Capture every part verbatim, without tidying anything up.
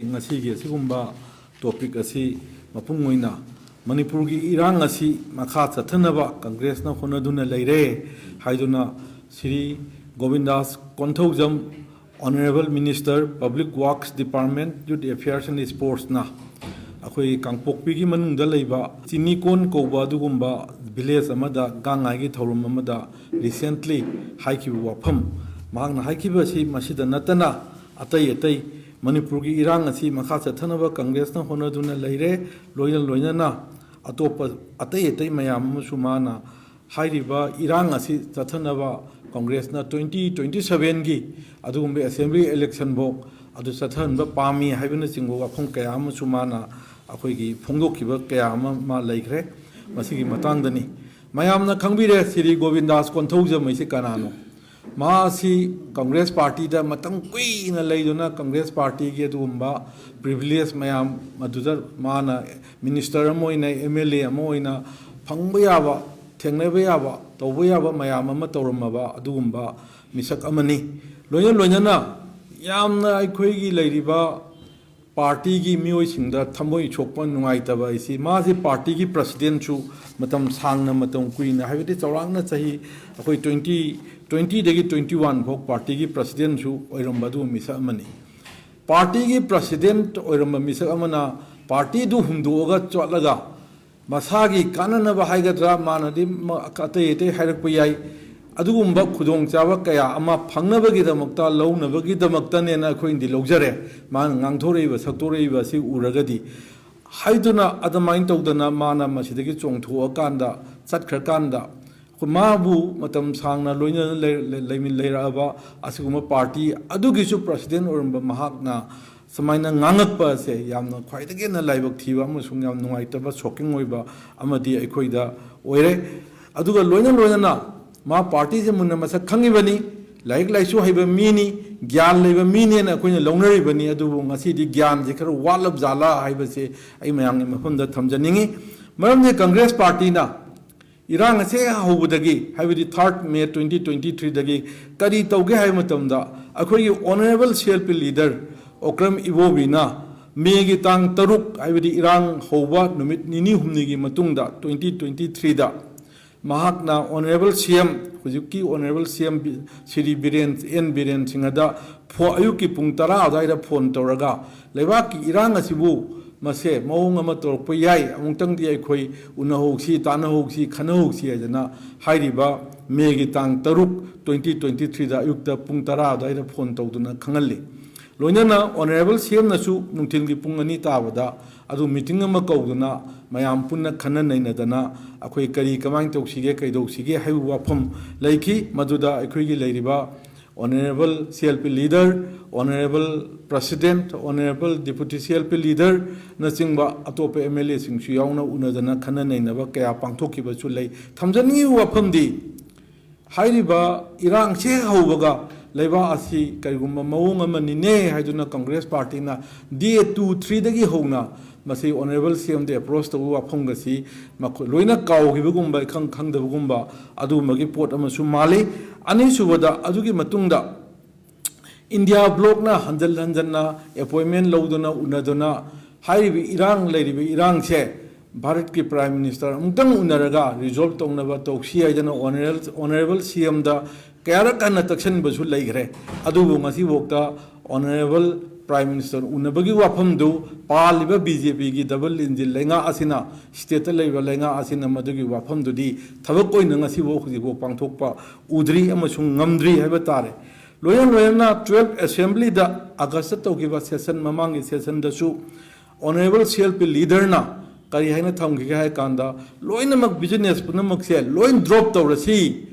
ꯉꯁꯤꯒꯤ ꯑꯁꯤꯒꯨꯝꯕ topic ꯑꯁꯤ ꯃꯄꯨꯡ ꯑꯣꯏꯅ ꯃꯅꯤꯄꯨꯔꯒꯤ ꯏꯔꯥꯡ ꯑꯁꯤ ꯃꯈꯥ ꯆꯠꯊꯅꯕ ꯀꯪꯒ꯭ꯔꯦꯁꯅ ꯍꯣꯠꯅꯗꯨꯅ ꯂꯩꯔꯦ ꯍꯥꯏꯗꯨꯅ Shri ꯒꯣꯕꯤꯟꯗꯥꯁ Konthoujam, Honourable Minister, Public Works Department, Youth Affairs and Sportsꯅ ꯑꯩꯈꯣꯏ ꯀꯥꯡꯄꯣꯛꯄꯤꯒꯤ ꯃꯅꯨꯡꯗ ꯂꯩꯕ ꯆꯤꯅꯤꯀꯣꯟ ꯀꯧꯕ ꯑꯗꯨꯒꯨꯝꯕ village ꯑꯃꯗ ꯒꯥꯡꯉꯥꯏꯒꯤ ꯊꯧꯔꯝ ꯑꯃꯗ recently ꯍꯥꯏꯈꯤꯕ ꯋꯥꯐꯝ, ꯃꯍꯥꯛꯅ ꯍꯥꯏꯈꯤꯕ ꯑꯁꯤ ꯃꯁꯤꯗ ꯅꯠꯇꯅ ꯑꯇꯩ ꯑꯇꯩ ꯃꯅꯤꯄꯨꯔꯒꯤ ꯏꯔꯥꯡ ꯑꯁꯤ ꯃꯈꯥ ꯆꯠꯊꯅꯕ ꯀꯪꯒ꯭ꯔꯦꯁꯅ ꯍꯣꯠꯅꯗꯨꯅ ꯂꯩꯔꯦ꯫ ꯂꯣꯏꯅ ꯂꯣꯏꯅꯅ ꯑꯇꯣꯞꯄ ꯑꯇꯩ ꯑꯇꯩ ꯃꯌꯥꯝ ꯑꯃꯁꯨ ꯃꯥꯅ ꯍꯥꯏꯔꯤꯕ ꯏꯔꯥꯡ ꯑꯁꯤ ꯆꯠꯊꯅꯕ ꯀꯪꯒ꯭ꯔꯦꯁꯅ twenty twenty sevenꯒꯤ ꯑꯗꯨꯒꯨꯝꯕ assembly election ꯐꯥꯎ ꯑꯗꯨ ꯆꯠꯊꯍꯟꯕ ꯄꯥꯝꯃꯤ ꯍꯥꯏꯕꯅꯆꯤꯡꯕ ꯋꯥꯐꯝ ꯀꯌꯥ ꯑꯃꯁꯨ ꯃꯥꯅ ꯑꯩꯈꯣꯏꯒꯤ ꯐꯣꯡꯗꯣꯛꯈꯤꯕ ꯀꯌꯥ ꯑꯃ ꯃꯥ ꯂꯩꯈ꯭ꯔꯦ꯫ ꯃꯁꯤꯒꯤ ꯃꯇꯥꯡꯗꯅꯤ꯫ ꯃꯌꯥꯝꯅ ꯈꯪꯕꯤꯔꯦ, ꯁ꯭ꯔꯤ ꯒꯣꯕꯤꯟꯗꯥꯁ ꯀꯣꯟꯊꯧꯖꯝ ꯍꯥꯏꯁꯤ ꯀꯅꯥꯅꯣ? ꯃꯥꯁꯤ ꯀꯪꯒ꯭ꯔꯦꯁ ꯄꯥꯔꯇꯤꯗ ꯃꯇꯝ ꯀꯨꯏꯅ ꯂꯩꯗꯨꯅ ꯀꯪꯒ꯭ꯔꯦꯁ ꯄꯥꯔꯇꯤꯒꯤ ꯑꯗꯨꯒꯨꯝꯕ privilege ꯃꯌꯥꯝ ꯑꯗꯨꯗ ꯃꯥꯅ minister ꯑꯃ ꯑꯣꯏꯅ, MLA ꯑꯃ ꯑꯣꯏꯅ ꯐꯪꯕ ꯌꯥꯕ, ꯊꯦꯡꯅꯕ ꯌꯥꯕ, ꯇꯧꯕ ꯌꯥꯕ ꯃꯌꯥꯝ ꯑꯃ ꯇꯧꯔꯝꯃꯕ ꯑꯗꯨꯒꯨꯝꯕ ꯃꯤꯁꯛ ꯑꯃꯅꯤ꯫ ꯂꯣꯏꯅ ꯂꯣꯏꯅꯅ ꯌꯥꯝꯅ ꯑꯩꯈꯣꯏꯒꯤ ꯂꯩꯔꯤꯕ ꯄꯥꯔꯇꯤꯒꯤ ꯃꯤꯑꯣꯏꯁꯤꯡꯗ ꯊꯃꯣꯏ ꯁꯣꯛꯄ, ꯅꯨꯡꯉꯥꯏꯇꯕ ꯍꯥꯏꯁꯤ, ꯃꯥꯁꯤ ꯄꯥꯔꯇꯤꯒꯤ presidentꯁꯨ ꯃꯇꯝ ꯁꯥꯡꯅ, ꯃꯇꯝ ꯀꯨꯏꯅ, ꯍꯥꯏꯕꯗꯤ ꯆꯥꯎꯔꯥꯛꯅ ꯆꯍꯤ ꯑꯩꯈꯣꯏ twenty, twentyꯗꯒꯤ twenty one ꯐꯥꯎ ꯄꯥꯔꯇꯤꯒꯤ presidentꯁꯨ ꯑꯣꯏꯔꯝꯕ ꯑꯗꯨꯒꯨꯝꯕ ꯃꯤꯁꯛ ꯑꯃꯅꯤ꯫ ꯄꯥꯔꯇꯤꯒꯤ president ꯑꯣꯏꯔꯝꯕ ꯃꯤꯁꯛ ꯑꯃꯅ ꯄꯥꯔꯇꯤꯗꯨ ꯍꯨꯟꯗꯣꯛꯑꯒ ꯆꯠꯂꯒ ꯃꯁꯥꯒꯤ ꯀꯥꯟꯅꯅꯕ ꯍꯥꯏꯒꯗ꯭ꯔꯥ, ꯃꯥꯅꯗꯤ ꯃ-, ꯑꯇꯩ ꯑꯇꯩ ꯍꯥꯏꯔꯛꯄ ꯌꯥꯏ, ꯑꯗꯨꯒꯨꯝꯕ ꯈꯨꯗꯣꯡꯆꯥꯕ ꯀꯌꯥ ꯑꯃ ꯐꯪꯅꯕꯒꯤꯗꯃꯛꯇ, ꯂꯧꯅꯕꯒꯤꯗꯃꯛꯇꯅꯦꯅ ꯑꯩꯈꯣꯏꯅꯗꯤ ꯂꯧꯖꯔꯦ꯫ ꯃꯥꯅ ꯉꯥꯡꯊꯣꯔꯛꯏꯕ, ꯁꯛꯇꯣꯔꯛꯏꯕ ꯑꯁꯤ ꯎꯔꯒꯗꯤ꯫ ꯍꯥꯏꯗꯨꯅ ꯑꯗꯨꯃꯥꯏꯅ ꯇꯧꯗꯅ ꯃꯥꯅ ꯃꯁꯤꯗꯒꯤ ꯆꯣꯡꯊꯣꯛꯑꯀꯥꯟꯗ, ꯆꯠꯈ꯭ꯔꯀꯥꯟꯗ, ꯃꯥꯕꯨ ꯃꯇꯝ ꯁꯥꯡꯅ ꯂꯣꯏꯅꯅ ꯂꯩ-, ꯂꯩꯃꯤꯟ-, ꯂꯩꯔꯛꯑꯕ ꯑꯁꯤꯒꯨꯝꯕ ꯄꯥꯔꯇꯤ ꯑꯗꯨꯒꯤꯁꯨ president ꯑꯣꯏꯔꯝꯕ ꯃꯍꯥꯛꯅ ꯁꯨꯃꯥꯏꯅ ꯉꯥꯡꯉꯛꯄ ꯑꯁꯦ ꯌꯥꯝꯅ ꯈ꯭ꯋꯥꯏꯗꯒꯤ ꯍꯦꯟꯅ ꯂꯥꯏꯕꯛ ꯊꯤꯕ ꯑꯃꯁꯨꯡ ꯌꯥꯝ ꯅꯨꯡꯉꯥꯏꯇꯕ, shocking ꯑꯣꯏꯕ ꯑꯃꯗꯤ ꯑꯩꯈꯣꯏꯗ ꯑꯣꯏꯔꯦ꯫ ꯑꯗꯨꯒ ꯂꯣꯏꯅ ꯂꯣꯏꯅꯅ ꯃꯥ ꯄꯥꯔꯇꯤꯁꯦ ꯃꯨꯟꯅ ꯃꯁꯛ ꯈꯪꯉꯤꯕꯅꯤ, ꯂꯥꯏꯔꯤꯛ ꯂꯥꯏꯁꯨ ꯍꯩꯕ ꯃꯤꯅꯤ, ꯒ꯭ꯌꯥꯟ ꯂꯩꯕ ꯃꯤꯅꯦꯅ ꯑꯩꯈꯣꯏꯅ ꯂꯧꯅꯔꯤꯕꯅꯤ꯫ ꯑꯗꯨꯕꯨ ꯉꯁꯤꯗꯤ ꯒ꯭ꯌꯥꯟꯁꯦ ꯈꯔ ꯋꯥꯠꯂꯕ ꯖꯥꯠꯂꯥ ꯍꯥꯏꯕꯁꯦ ꯑꯩ ꯃꯌꯥꯝꯒꯤ ꯃꯐꯝꯗ ꯊꯝꯖꯅꯤꯡꯉꯤ꯫ ꯃꯔꯝꯗꯤ ꯀꯪꯒ꯭ꯔꯦꯁ ꯄꯥꯔꯇꯤꯅ ꯏꯔꯥꯡ ꯑꯁꯦ ꯍꯧꯕꯗꯒꯤ, ꯍꯥꯏꯕꯗꯤ third May twenty twenty threeꯗꯒꯤ ꯀꯔꯤ ꯇꯧꯒꯦ ꯍꯥꯏꯕ ꯃꯇꯝꯗ, ꯑꯩꯈꯣꯏꯒꯤ Honourable C L P leader Okram ꯏꯕꯣꯕꯤꯅ ꯃꯦꯒꯤ ꯇꯥꯡ ꯇꯔꯨꯛ, ꯍꯥꯏꯕꯗꯤ ꯏꯔꯥꯡ ꯍꯧꯕ ꯅꯨꯃꯤꯠ ꯅꯤꯅꯤ ꯍꯨꯝꯅꯤꯒꯤ ꯃꯇꯨꯡꯗ, ꯇ꯭ꯋꯦꯟꯇꯤ ꯇ꯭ꯋꯦꯟꯇꯤ ꯊ꯭ꯔꯤꯗ, ꯃꯍꯥꯛꯅ ꯑꯣꯅꯔꯦꯕꯜ ꯁꯤ ꯑꯦꯝ, ꯍꯧꯖꯤꯛꯀꯤ honourable C M B-, Shri Biren, N Biren ꯁꯤꯡꯍꯗ ꯐꯣ-, ꯑꯌꯨꯛꯀꯤ ꯄꯨꯡ ꯇꯔꯥ ꯑꯗꯨꯋꯥꯏꯗ ꯐꯣꯟ ꯇꯧꯔꯒ, ꯂꯩꯕꯥꯛꯀꯤ ꯏꯔꯥꯡ ꯑꯁꯤꯕꯨ ꯃꯁꯦ ꯃꯑꯣꯡ ꯑꯃ ꯇꯧꯔꯛꯄ ꯌꯥꯏ, ꯑꯃꯨꯛꯇꯪꯗꯤ ꯑꯩꯈꯣꯏ ꯎꯅꯍꯧꯁꯤ, ꯇꯥꯟꯅꯍꯧꯁꯤ, ꯈꯟꯅꯍꯧꯁꯤ ꯍꯥꯏꯗꯅ ꯍꯥꯏꯔꯤꯕ ꯃꯦꯒꯤ ꯇꯥꯡ ꯇꯔꯨꯛ, ꯇ꯭ꯋꯦꯟꯇꯤ ꯇ꯭ꯋꯦꯟꯇꯤ ꯊ꯭ꯔꯤꯗ ꯑꯌꯨꯛꯇ ꯄꯨꯡ ꯇꯔꯥ ꯑꯗꯨꯋꯥꯏꯗ ꯐꯣꯟ ꯇꯧꯗꯨꯅ ꯈꯪꯍꯜꯂꯤ꯫ ꯂꯣꯏꯅꯅ ꯑꯣꯅꯔꯦꯕꯜ ꯁꯤ ꯑꯦꯝꯅꯁꯨ ꯅꯨꯡꯊꯤꯜꯒꯤ ꯄꯨꯡ ꯑꯅꯤ ꯇꯥꯕꯗ ꯑꯗꯨ ꯃꯤꯇꯤꯡ ꯑꯃ ꯀꯧꯗꯨꯅ ꯃꯌꯥꯝ ꯄꯨꯟꯅ ꯈꯟꯅ ꯅꯩꯅꯗꯅ ꯑꯩꯈꯣꯏ ꯀꯔꯤ ꯀꯃꯥꯏꯅ ꯇꯧꯁꯤꯒꯦ, ꯀꯩꯗꯧꯁꯤꯒꯦ ꯍꯥꯏꯕ ꯋꯥꯐꯝ ꯂꯩꯈꯤ꯫ ꯃꯗꯨꯗ ꯑꯩꯈꯣꯏꯒꯤ ꯂꯩꯔꯤꯕ honourable C L P leader, honourable president, honourable deputy C L P ꯂꯤꯗꯔꯅꯆꯤꯡꯕ ꯑꯇꯣꯞꯄ ꯑꯦꯝ ꯑꯦꯜ ꯑꯦꯁꯤꯡꯁꯨ ꯌꯥꯎꯅ ꯎꯅꯗꯅ ꯈꯟꯅ ꯅꯩꯅꯕ ꯀꯌꯥ ꯄꯥꯡꯊꯣꯛꯈꯤꯕꯁꯨ ꯂꯩ꯫ ꯊꯝꯖꯅꯤꯡꯉꯤꯕ ꯋꯥꯐꯝꯗꯤ, ꯍꯥꯏꯔꯤꯕ ꯏꯔꯥꯡꯁꯦ ꯍꯦꯛ ꯍꯧꯕꯒ ꯂꯩꯕꯥꯛ ꯑꯁꯤ ꯀꯔꯤꯒꯨꯝꯕ ꯃꯑꯣꯡ ꯑꯃꯅꯤꯅꯦ ꯍꯥꯏꯗꯨꯅ ꯀꯪꯒ꯭ꯔꯦꯁ ꯄꯥꯔꯇꯤꯅ ꯗꯦ ꯇꯨ ꯊ꯭ꯔꯤꯗꯒꯤ ꯍꯧꯅ ꯃꯁꯤ ꯑꯣꯅꯔꯦꯕꯜ ꯁꯤ ꯑꯦꯝꯗ ꯑꯦꯄ꯭ꯔꯣꯁ ꯇꯧꯕ ꯋꯥꯐꯝꯒꯁꯤ ꯃꯈꯣꯏ ꯂꯣꯏꯅ ꯀꯥꯎꯈꯤꯕꯒꯨꯝꯕ, ꯏꯈꯪ ꯈꯪꯗꯕꯒꯨꯝꯕ ꯑꯗꯨꯒꯨꯝꯕꯒꯤ ꯄꯣꯠ ꯑꯃꯁꯨ ꯃꯥꯜꯂꯤ꯫ ꯑꯅꯤꯁꯨꯕꯗ, ꯑꯗꯨꯒꯤ ꯃꯇꯨꯡꯗ ꯏꯟꯗꯤꯌꯥ ꯕ꯭ꯂꯣꯛꯅ ꯍꯟꯖꯟ ꯍꯟꯖꯟꯅ ꯑꯦꯄꯣꯏꯟꯃꯦꯟ ꯂꯧꯗꯨꯅ, ꯎꯅꯗꯨꯅ, ꯍꯥꯏꯔꯤꯕ ꯏꯔꯥꯡ, ꯂꯩꯔꯤꯕ ꯏꯔꯥꯡꯁꯦ ꯚꯥꯔꯠꯀꯤ ꯄ꯭ꯔꯥꯏꯝ ꯃꯤꯅꯤꯁꯇꯔ ꯑꯃꯨꯛꯇꯪ ꯎꯅꯔꯒ ꯔꯤꯖꯣꯜꯕ ꯇꯧꯅꯕ ꯇꯧꯁꯤ ꯍꯥꯏꯗꯅ ꯑꯣꯅꯔꯦꯜ-, ꯑꯣꯅꯔꯦꯕꯜ ꯁꯤ ꯑꯦꯝꯗ ꯀꯌꯥꯔꯛ ꯍꯟꯅ ꯇꯛꯁꯟꯕꯁꯨ ꯂꯩꯈ꯭ꯔꯦ꯫ ꯑꯗꯨꯕꯨ ꯉꯁꯤꯐꯥꯎꯗ ꯑꯣꯅꯔꯦꯕꯜ ꯄ꯭ꯔꯥꯏꯝ ꯃꯤꯅꯤꯁꯇꯔ ꯎꯅꯕꯒꯤ ꯋꯥꯐꯝꯗꯨ ꯄꯥꯜꯂꯤꯕ ꯕꯤ ꯖꯦ ꯄꯤꯒꯤ ꯗꯕꯜ ꯏꯟꯖꯤꯟ ꯂꯩꯉꯥꯛ ꯑꯁꯤꯅ, ꯁ꯭ꯇꯦꯠꯇ ꯂꯩꯕ ꯂꯩꯉꯥꯛ ꯑꯁꯤꯅ ꯃꯗꯨꯒꯤ ꯋꯥꯐꯝꯗꯨꯗꯤ ꯊꯕꯛ ꯑꯣꯏꯅ ꯉꯁꯤꯐꯥꯎ ꯍꯧꯖꯤꯛꯐꯥꯎ ꯄꯥꯡꯊꯣꯛꯄ ꯎꯗ꯭ꯔꯤ ꯑꯃꯁꯨꯡ ꯉꯝꯗ꯭ꯔꯤ ꯍꯥꯏꯕ ꯇꯥꯔꯦ꯫ ꯂꯣꯏꯅ ꯂꯣꯏꯅꯅ ꯇꯨꯋꯦꯜꯐ ꯑꯦꯁꯦꯝꯕ꯭ꯂꯤꯗ ꯑꯥꯒꯁꯇ ꯇꯧꯈꯤꯕ ꯁꯦꯁꯟ, ꯃꯃꯥꯡꯒꯤ ꯁꯦꯁꯟꯗꯁꯨ ꯑꯣꯅꯔꯦꯕꯜ ꯁꯤ ꯑꯦꯜ ꯄꯤ ꯂꯤꯗꯔꯅ ꯀꯔꯤ ꯍꯥꯏꯅ ꯊꯝꯈꯤꯒꯦ ꯍꯥꯏ ꯀꯥꯟꯗ, ꯂꯣꯏꯅꯃꯛ ꯕꯤꯖꯤꯅꯦꯁ ꯄꯨꯝꯅꯃꯛꯁꯦ ꯂꯣꯏ ꯗ꯭ꯔꯣꯞ ꯇꯧꯔꯁꯤ,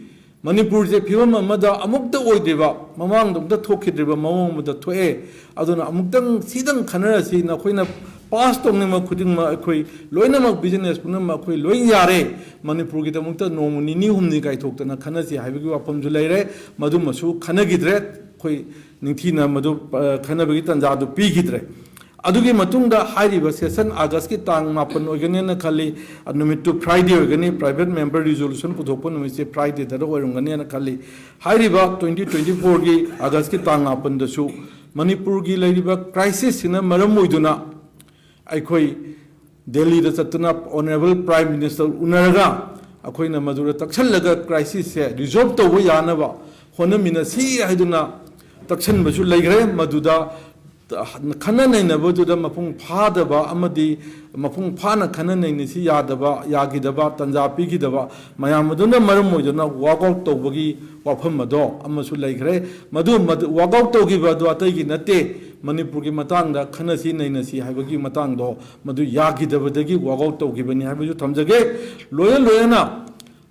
ꯃꯅꯤꯄꯨꯔꯁꯦ ꯐꯤꯕꯝ ꯑꯃꯗ ꯑꯃꯨꯛꯇ ꯑꯣꯏꯗ꯭ꯔꯤꯕ, ꯃꯃꯥꯡꯗ ꯑꯃꯨꯛꯇ ꯊꯣꯛꯈꯤꯗ꯭ꯔꯤꯕ ꯃꯑꯣꯡ ꯑꯃꯗ ꯊꯣꯛꯑꯦ, ꯑꯗꯨꯅ ꯑꯃꯨꯛꯇꯪ ꯁꯤꯗꯪ ꯈꯟꯅꯔꯁꯤ, ꯅꯈꯣꯏꯅ ꯄꯥꯁ ꯇꯧꯅꯤꯡꯕ ꯈꯨꯗꯤꯡꯃꯛ ꯑꯩꯈꯣꯏ ꯂꯣꯏꯅꯃꯛ, ꯕꯤꯖꯤꯅꯦꯁ ꯄꯨꯝꯅꯃꯛ ꯑꯩꯈꯣꯏ ꯂꯣꯏ ꯌꯥꯔꯦ, ꯃꯅꯤꯄꯨꯔꯒꯤꯗꯃꯛꯇ ꯅꯣꯡꯃ ꯅꯤꯅꯤ ꯍꯨꯝꯅꯤ ꯀꯥꯏꯊꯣꯛꯇꯅ ꯈꯟꯅꯁꯤ ꯍꯥꯏꯕꯒꯤ ꯋꯥꯐꯝꯁꯨ ꯂꯩꯔꯦ꯫ ꯃꯗꯨꯃꯁꯨ ꯈꯟꯅꯈꯤꯗ꯭ꯔꯦ, ꯑꯩꯈꯣꯏ ꯅꯤꯡꯊꯤꯅ ꯃꯗꯨ, ꯑ, ꯈꯟꯅꯕꯒꯤ ꯇꯥꯟꯖꯥꯗꯨ ꯄꯤꯈꯤꯗ꯭ꯔꯦ꯫ ꯑꯗꯨꯒꯤ ꯃꯇꯨꯡꯗ ꯍꯥꯏꯔꯤꯕ ꯁꯦꯁꯟ ꯑꯥꯒꯁꯀꯤ ꯇꯥꯡ ꯃꯥꯄꯟ ꯑꯣꯏꯒꯅꯦꯅ ꯈꯜꯂꯤ, ꯑ, ꯅꯨꯃꯤꯠꯇꯨ ꯐ꯭ꯔꯥꯏꯗꯦ ꯑꯣꯏꯒꯅꯤ, ꯄ꯭ꯔꯥꯏꯚꯦꯠ ꯃꯦꯝꯕꯔ ꯔꯤꯖꯣꯂꯨꯁꯟ ꯄꯨꯊꯣꯛꯄ ꯅꯨꯃꯤꯠꯁꯦ ꯐ꯭ꯔꯥꯏꯗꯦꯗ ꯑꯣꯏꯔꯝꯒꯅꯦꯅ ꯈꯜꯂꯤ꯫ ꯍꯥꯏꯔꯤꯕ ꯇ꯭ꯋꯦꯟꯇꯤ ꯇ꯭ꯋꯦꯟꯇꯤ ꯐꯣꯔꯒꯤ ꯑꯥꯒꯁꯀꯤ ꯇꯥꯡ ꯃꯥꯄꯟꯗꯁꯨ ꯃꯅꯤꯄꯨꯔꯒꯤ ꯂꯩꯔꯤꯕ ꯀ꯭ꯔꯥꯏꯁꯤꯁꯁꯤꯅ ꯃꯔꯝ ꯑꯣꯏꯗꯨꯅ ꯑꯩꯈꯣꯏ ꯗꯦꯜꯂꯤꯗ ꯆꯠꯇꯨꯅ ꯑꯣꯅꯔꯦꯕꯜ ꯄ꯭ꯔꯥꯏꯝ ꯃꯤꯅꯤꯁꯇꯔ ꯎꯅꯔꯒ ꯑꯩꯈꯣꯏꯅ ꯃꯗꯨꯗ ꯇꯛꯁꯜꯂꯒ ꯀ꯭ꯔꯥꯏꯁꯤꯁꯁꯦ ꯔꯤꯖꯣꯜꯕ ꯇꯧꯕ ꯌꯥꯅꯕ ꯍꯣꯠꯅꯃꯤꯟꯅꯁꯤ ꯍꯥꯏꯗꯨꯅ ꯇꯛꯁꯟꯕꯁꯨ ꯂꯩꯈ꯭ꯔꯦ꯫ ꯃꯗꯨꯗ ꯈꯟꯅ ꯅꯩꯅꯕꯗꯨꯗ ꯃꯄꯨꯡ ꯐꯥꯗꯕ ꯑꯃꯗꯤ ꯃꯄꯨꯡ ꯐꯥꯅ ꯈꯟꯅ ꯅꯩꯅꯁꯤ ꯌꯥꯗꯕ, ꯌꯥꯈꯤꯗꯕ, ꯇꯥꯟꯖꯥ ꯄꯤꯈꯤꯗꯕ ꯃꯌꯥꯝ ꯑꯗꯨꯅ ꯃꯔꯝ ꯑꯣꯏꯗꯨꯅ ꯋꯥꯛ ꯑꯥꯎꯠ ꯇꯧꯕꯒꯤ ꯋꯥꯐꯝ ꯑꯗꯣ ꯑꯃꯁꯨ ꯂꯩꯈ꯭ꯔꯦ꯫ ꯃꯗꯨ, ꯃꯗꯨ ꯋꯥꯛ ꯑꯥꯎꯠ ꯇꯧꯈꯤꯕ ꯑꯗꯨ ꯑꯇꯩꯒꯤ ꯅꯠꯇꯦ, ꯃꯅꯤꯄꯨꯔꯒꯤ ꯃꯇꯥꯡꯗ ꯈꯟꯅꯁꯤ ꯅꯩꯅꯁꯤ ꯍꯥꯏꯕꯒꯤ ꯃꯇꯥꯡꯗꯣ ꯃꯗꯨ ꯌꯥꯈꯤꯗꯕꯗꯒꯤ ꯋꯥꯛ ꯑꯥꯎꯠ ꯇꯧꯈꯤꯕꯅꯤ ꯍꯥꯏꯕꯁꯨ ꯊꯝꯖꯒꯦ꯫ ꯂꯣꯏꯅ ꯂꯣꯏꯅꯅ